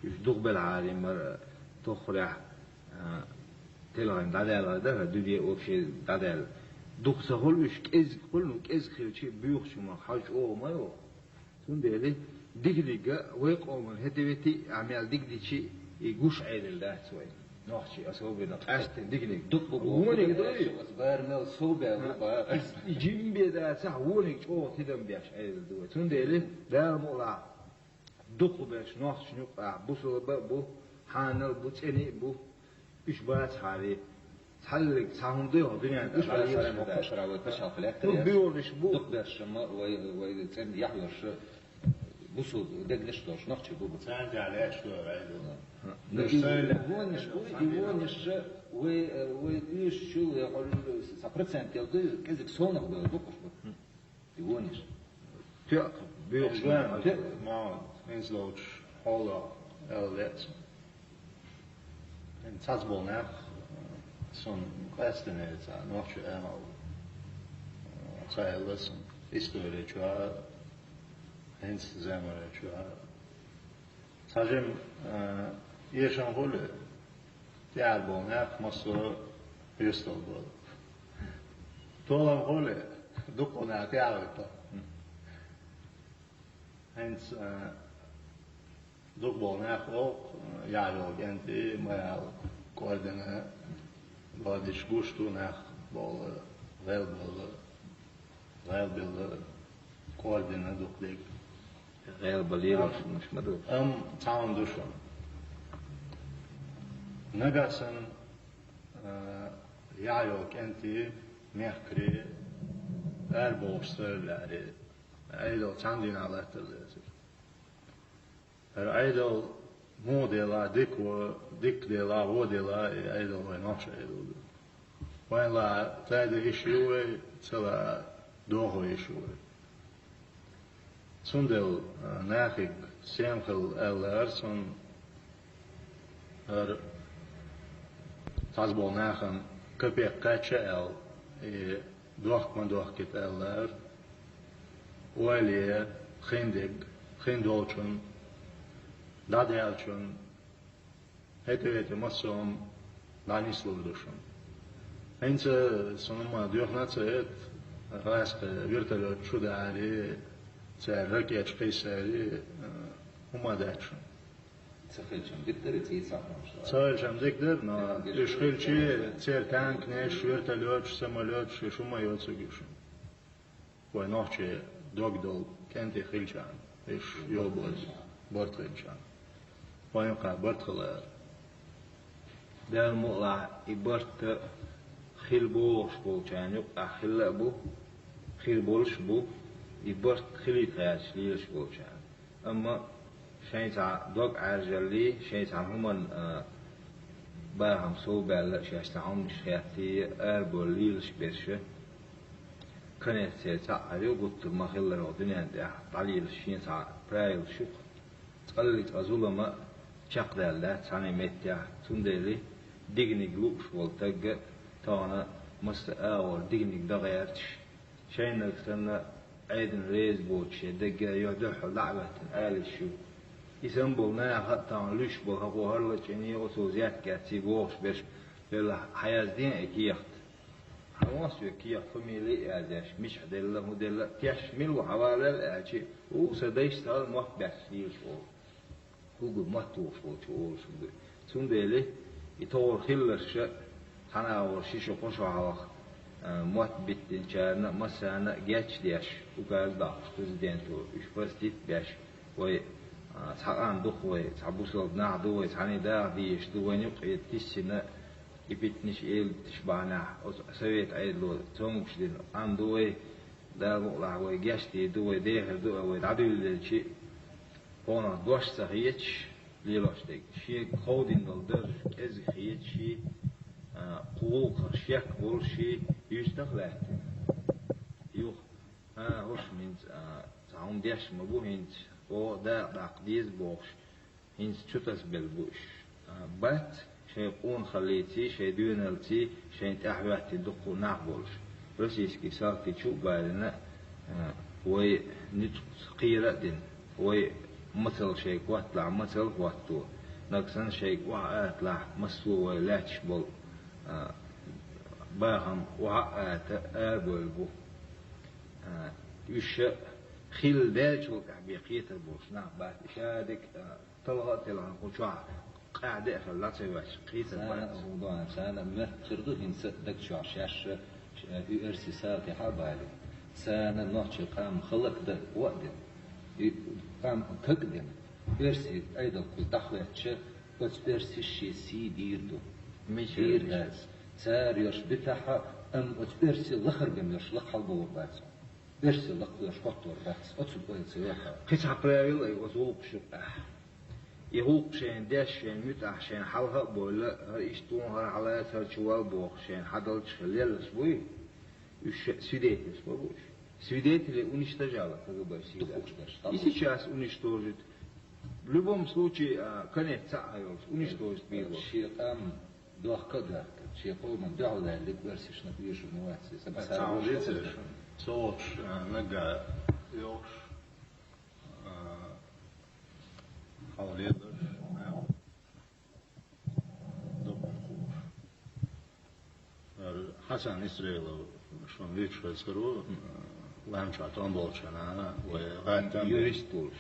уьш дукха белахьара мара тоххарехь, а, телхина дӀадаьлла дара, дуьне вообще дӀадаьлла. Дукха ца хуьлу уьш, кӀезиг хуьлу, ну, кӀезиг хилчи, боьхучу хӀуманах хьал чӀогӀа ма йогӀу. Цундела диканиг а вай къоман хӀета вети а, мел дика дичи, и гуш Ӏедал дац вай. Нохчий особенно къаьсттина диканиг. Дукха бу, вониг дукха ду, ас бара мел сов баьлла, ас и жимбе дацахь, вониг чӀогӀа тидам беш Ӏедал ду вай. Цундела Дала мукъалахь дукха берш нохчашна юкъахь бусулба а бу, хьанал а бу, цӀена а бу. Уьш бацахьара, цхьаллиг цхьа хӀума ду хьо дуьнен тӀехь, уьш бацахьара, хӀокхо шарахь вай пачхьалкх лаьттара. Дукха берш ма вай, вай цӀена яхь йолуш, бусул дегнаш долуш нохчий бу бу. Царна тӀехь лаьтташ ду вай. Хьа. Ну, и вонаш бу, и вонаш вай, вай уьш чул, я хьо, цхьа процент дел ду, кӀезиг совнах бу, дукхаш бу. И вонаш. Тоьа, боьхуш. Ма, хӀинца долчу хьолах аьлла лаьа. ХӀинца цхьацца болу нах, суна къаьсттина цхьа нохчи амал, цхьа аьлла суна, истори чохь, хӀинца заман чохь. Цхьа жима, а, эшам хуьлу, тӀаьхьара болу нах массо а хьоьстал болу. Толам хуьлу, дуккха нах тӀаьхьа вуьту. ХӀинца, а, дукха болу нах воккху, а, яхь йолу кӀентий, ма ял кӀордина, бадиш гуш ду нах болу, гӀел болу. ГӀелбелла кӀордина дукха дерг. ГӀелбан лелош хӀуманаш ма ду. Амма цхьа хӀума ду шуна. Нагахь санна, а, яхь йолу кӀентий, мехкарий, арабовлуш ца веллехьара, Ӏедал цхьана дийнахь латтар дацара. ХӀара Ӏедал муха делахь а дика, дика делахь а, вон делахь а, и Ӏедал вайн нохчийн Ӏедал ду. Вайна лаахь а тайпа йиш ю вай, ца лаахь а дохо йиш ю вай. Цундела, а, нахага сема хила аьлла лаьара суна, хӀара цхьаболу нахана капекх кхаьчча а аьлла, и дохка ма дохкийта аьлла лаьара. Ойла е, хин дерг, хин долчунна, дӀадаьллачунна, хӀета-вета массо а хӀума дӀанислур ду шуна. ХӀинца суна хӀумма доьхна а ца хета, гӀазкхийн вертолёт чу дахьара, цара ракеташ кхийсара, а, хӀумма дац шуна. Ца хилчам дика дара, цӀий ца хьоьжуш дара. Ца хилчам дика дара, но уьш хилча, церан танкаш, вертолёташ, самолёташ, уьш хӀумма йоцург ю шуна. Вайн нохчийн дог долу кӀентий хилчарна, уьш йолу барт хилчарна. Вайн юкъахь барт хилла. Дала мукъалахь, и барт хила бохуш болчарна юкъахь хилла а бу, хир болуш а бу, и барт хилийта гӀерташ лелаш болчарна. Амма шайн цхьа дог Ӏаьржаллий, шайн цхьа хӀуманна, а, бахам сов баьлла, шаьш цхьа хӀуманаш хеттий, арабевлла лелаш берш, конец церан цхьаъ хир ю, гуттар ма-хиллара хӀокху дуьненна тӀехь дӀалелаш шен цхьа правилаш ю-кх. Цкъа-цкъа зулам а чекхдаьлла дац цхьана а меттехь, цундела диканиг лууш волу стаг а тахана масса агӀор диканиг дан гӀерташ, шайниг санна, Ӏедална реза боцуш, шен дегга йо дуьххьал дӀа а хӀоьттина, ала йиш ю. И санна болу наха а тахана луьйш болу хӀокхо хӀара лачкъийний, оцо зетта кӀаьцций бохуш берш, делахь, хьан яздина и кехат? Хьан вон соьга кехат, фамили а яздеш, мичахь делла, хӀун делла, тешна мила ву хьан валавелла аьлча, ву сан дайша цхьа мотт баьхкича лелаш волу. ХӀугу мотт тухуш волчу олуш хӀума ду. Цундела и тохара хилларш а, цхьана агӀор ши шо, кхо шо хьалха, а, мотт биттинчарна а, массарна а гечдеш, указ доккхуш президенто, уьш простить беш, вай, а, цхьа къам ду-кх вай, цхьа бусалба нах ду вай, цхьаьний даха дезаш ду, вайна юккъе тиссина, и питанаш, элийташ бахьанехь, оцу совет Ӏедало цомгуш дина къам ду вай, Дала мукъалахь, вай гечдийр ду, вай дехар ду а, вай дӀадуьйладелча, хьуна дош ца хеташ лелош дерг, шега ховдийна долу дарж кӀезиг хеташ, а, кху гӀуллакхах шек болуш, юьстах а лаьттина. Юха, а, хӀуш хӀинца, а, цхьа хӀума деш ма бу хӀинца, оха дакъа даккха деза бохуш, хӀинца чу тасабелла бу уьш. А, бац, шайн къонахаллиций, шайн доьналлций, шайна тӀаьхьахӀоьттина дуккха а нах болуш. Российский салти чу а балийна, а, вай нуьцкъаца кхера а дина, вай мацалла шайга хӀотталахь, мацалла а хӀотто, нагахь санна шайга охьа а аталахь, массо а вай лаьтташ болу, а, бахам охьа а ата, арабевлла бу. А, уьш хилла даьллачул тӀаьхьа бен кхетар болуш нах бац, и шадерг, а, талха а телхина, кху чохь къаьхьа де а хилла, дӀа ца воьссича, кхетар бац. Царна а хӀун ду, царна а моьттур ду хӀинца а даг чохь шаьш, э, оьрсийн салтехьа а балийна. Царна нохчийн къам хӀаллакдан а дина, и къам каг а дина. Оьрсийн Ӏедал кхуза дӀахӀоьттича, оцу оьрсаша шен сий дийр ду. Мичара? Дийр дац. Цара йолуш буьтахь а, амма оцу оьрсийн лахара бен йолуш лакха хьалабовр бац. Оьрсийн лакха йолуш хӀоттор бац. Оцу ойла ца йоккху. Кхин цхьа правила а ю оцу гӀуллакхаш юкъахь. И гӀуллакх шайна деш, шайна муьтӀахь, шайна хьалха а бовла, хӀара иштта вон, хӀара хьалаца, хӀара чу вала бохуш, шайна хьадалча хила лелаш буй? Уьш свидетельш ма бу уьш. Свидетелей уничтожала КГБ всегда. И сейчас уничтожит. В любом случае, а, конец цхьаъ а йолуш, уничтожить бийр бу. Шен къам дохка а дахка, шен къоман дуьхьал даьллиг оьрсашна оьшург ма вац иза. Сан цхьа хӀума дийцира шуна. Со волчу, а, наггахь йохуш, а, хьалха лелаш, а, дукха хууш. Хьасан Исраилов шуна вуьйцуш хезар ву, Лам чохь тӀом болчу хенахь, вай гӀаттам бен, юрист волуш,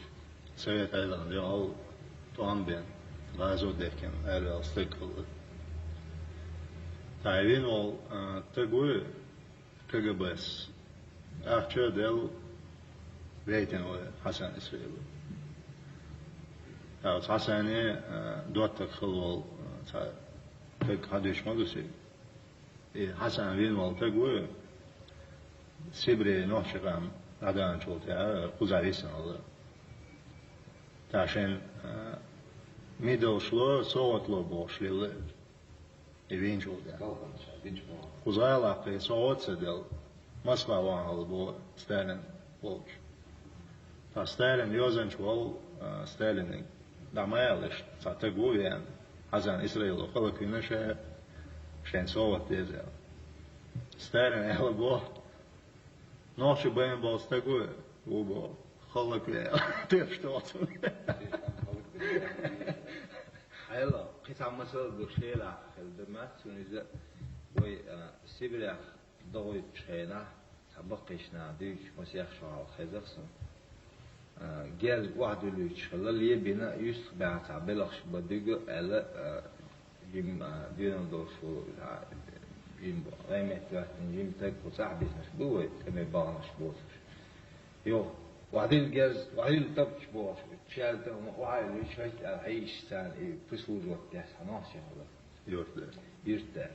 Совет Ӏедална дуьхьал тӀом бен, гӀазот дехкина, араваьлла стаг хилла. Тхьай вина волу, а, стаг вуй, КГБ-с ахча а делла, вейтина вай Хьасан Исраилов. Оцу Хьасане, а, доттаг хилла волу, а, цхьа стаг хьадуьйцуш ма ду соьга. И Хьасан вина волу стаг вуй, Сибре нохчий къам дӀадаьнначул тӀаьхьа кхузахь висина хилла. Ташен, а, мидалшло, совгӀатло бохуш лилла и вийначул тӀаьхьа. Кхуза гӀалахь кхин совгӀат а ца делла, Москва вахана хилла боху Сталин волчу. Ткъа Сталин йозанча волу, а, Сталиниг дӀа ма аьлла, иштта цхьа таг ву веана, хьазан Исраило халаквина ша, шайн совгӀат деза аьлла. Сталин аьлла боху: «Нохчо байна болу стаг ву, ву боху, халакве», — аьлла, тешаш тоху цунна. Хьайла, кхин цхьа масал ду, Шелахь хилла ду, ма цунна иза, вай, а, Сибрех догӀуьйтучу хенахь, цхьа баккхийчу наха дуьйцуш, масех шо хьалха хезара суна. А, герз охьадуьллуьйтуш хилла, лебина, юьстах баьхна цхьа белхаш бан дуьга аьлла, а, жима, а, доьналла долуш волу, а, жима гӀайметта хӀоьттина жима таг, кху цӀахь бисинарш бу вай, тӀаме баханарш боцурш. Йо, охьадилла герз, охьадилла тапча бохуш, шаьлта хӀума охьа а луьйш, хӀайтта аьлла, хьийзаш царна и прислуживать деш, хьан нохчий хилла. Юртда. Юртда.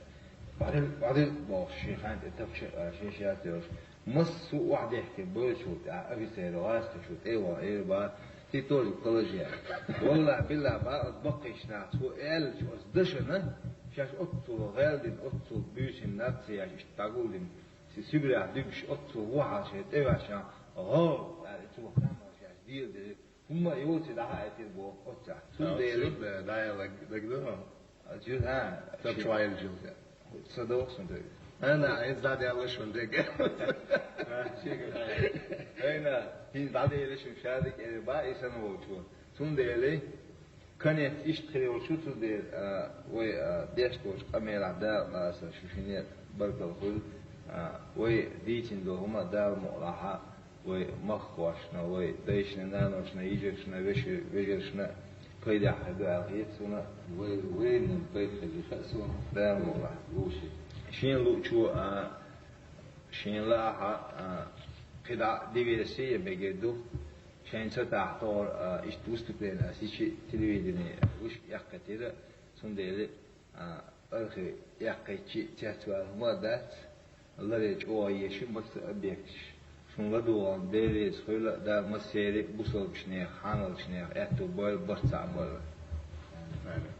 Бадил, бадил бохуш, шен хан тӀе тапча, а, шен шаьлта йолуш. Массо а охьадехкина бойрачул тӀаьхьа офицер гӀазкхичу тӀе а вахана, эр бан, ты тоже положи. Валлахь, биллахь, бан оцу баккхийчу наха цо аьллачу оцу дашана, шаьш оццул гӀел дина, оццул буьйсина нацияш иштта дӀагулдина, Си-, Сибрехь дуьгуш оццул вахьал шайн тӀе ваьшна, гӀо, аьлла, цо ханна шаьш дийла дели, хӀумма а йоций дӀахаийтира боху оццахь. Цундела, да, да, я лаг-, лаг-, да. А, чу-, а, Тап ши-, чу айла жилга. Са доху сан дерг. А, на, хӀинца дӀаделла шун дерг. А, шега хай. Айна, хӀинца дӀаделла шун шадерг, э, ба, и санна волчо. Цундела, конец иштта хир йолчу цундела, а, вай, а, деш долчу къамелахь Дала аса шу шине баркалла хуьлу, а, вай дийцина долу хӀума Дала мукъалахьа, вай махкахошна, вай дайшна, наношна, йижаршна, веши-, вежаршна пайдехь хир ду аьлла хета суна. Вай, вайна пайда хеза хаьа суна. Да, муха. Вовши. Шен луучо, а, шен лаахьа, а, кхидӀа диверсия мегар ду. Шайн цатахь тохара, а, иштта выступление ас йичи телевидение вуьшка эккхийтира, цундела, а, архив эккхийтчи цецвала хӀума а дац, ларе чӀогӀа еши массо а объекташ. Шун ладугӀун Делаца хуьлу, Дала массеран а бусалбачу нехан, хьаналчу нехан аьтту бойла, барт цхьаъ бойла. Амин.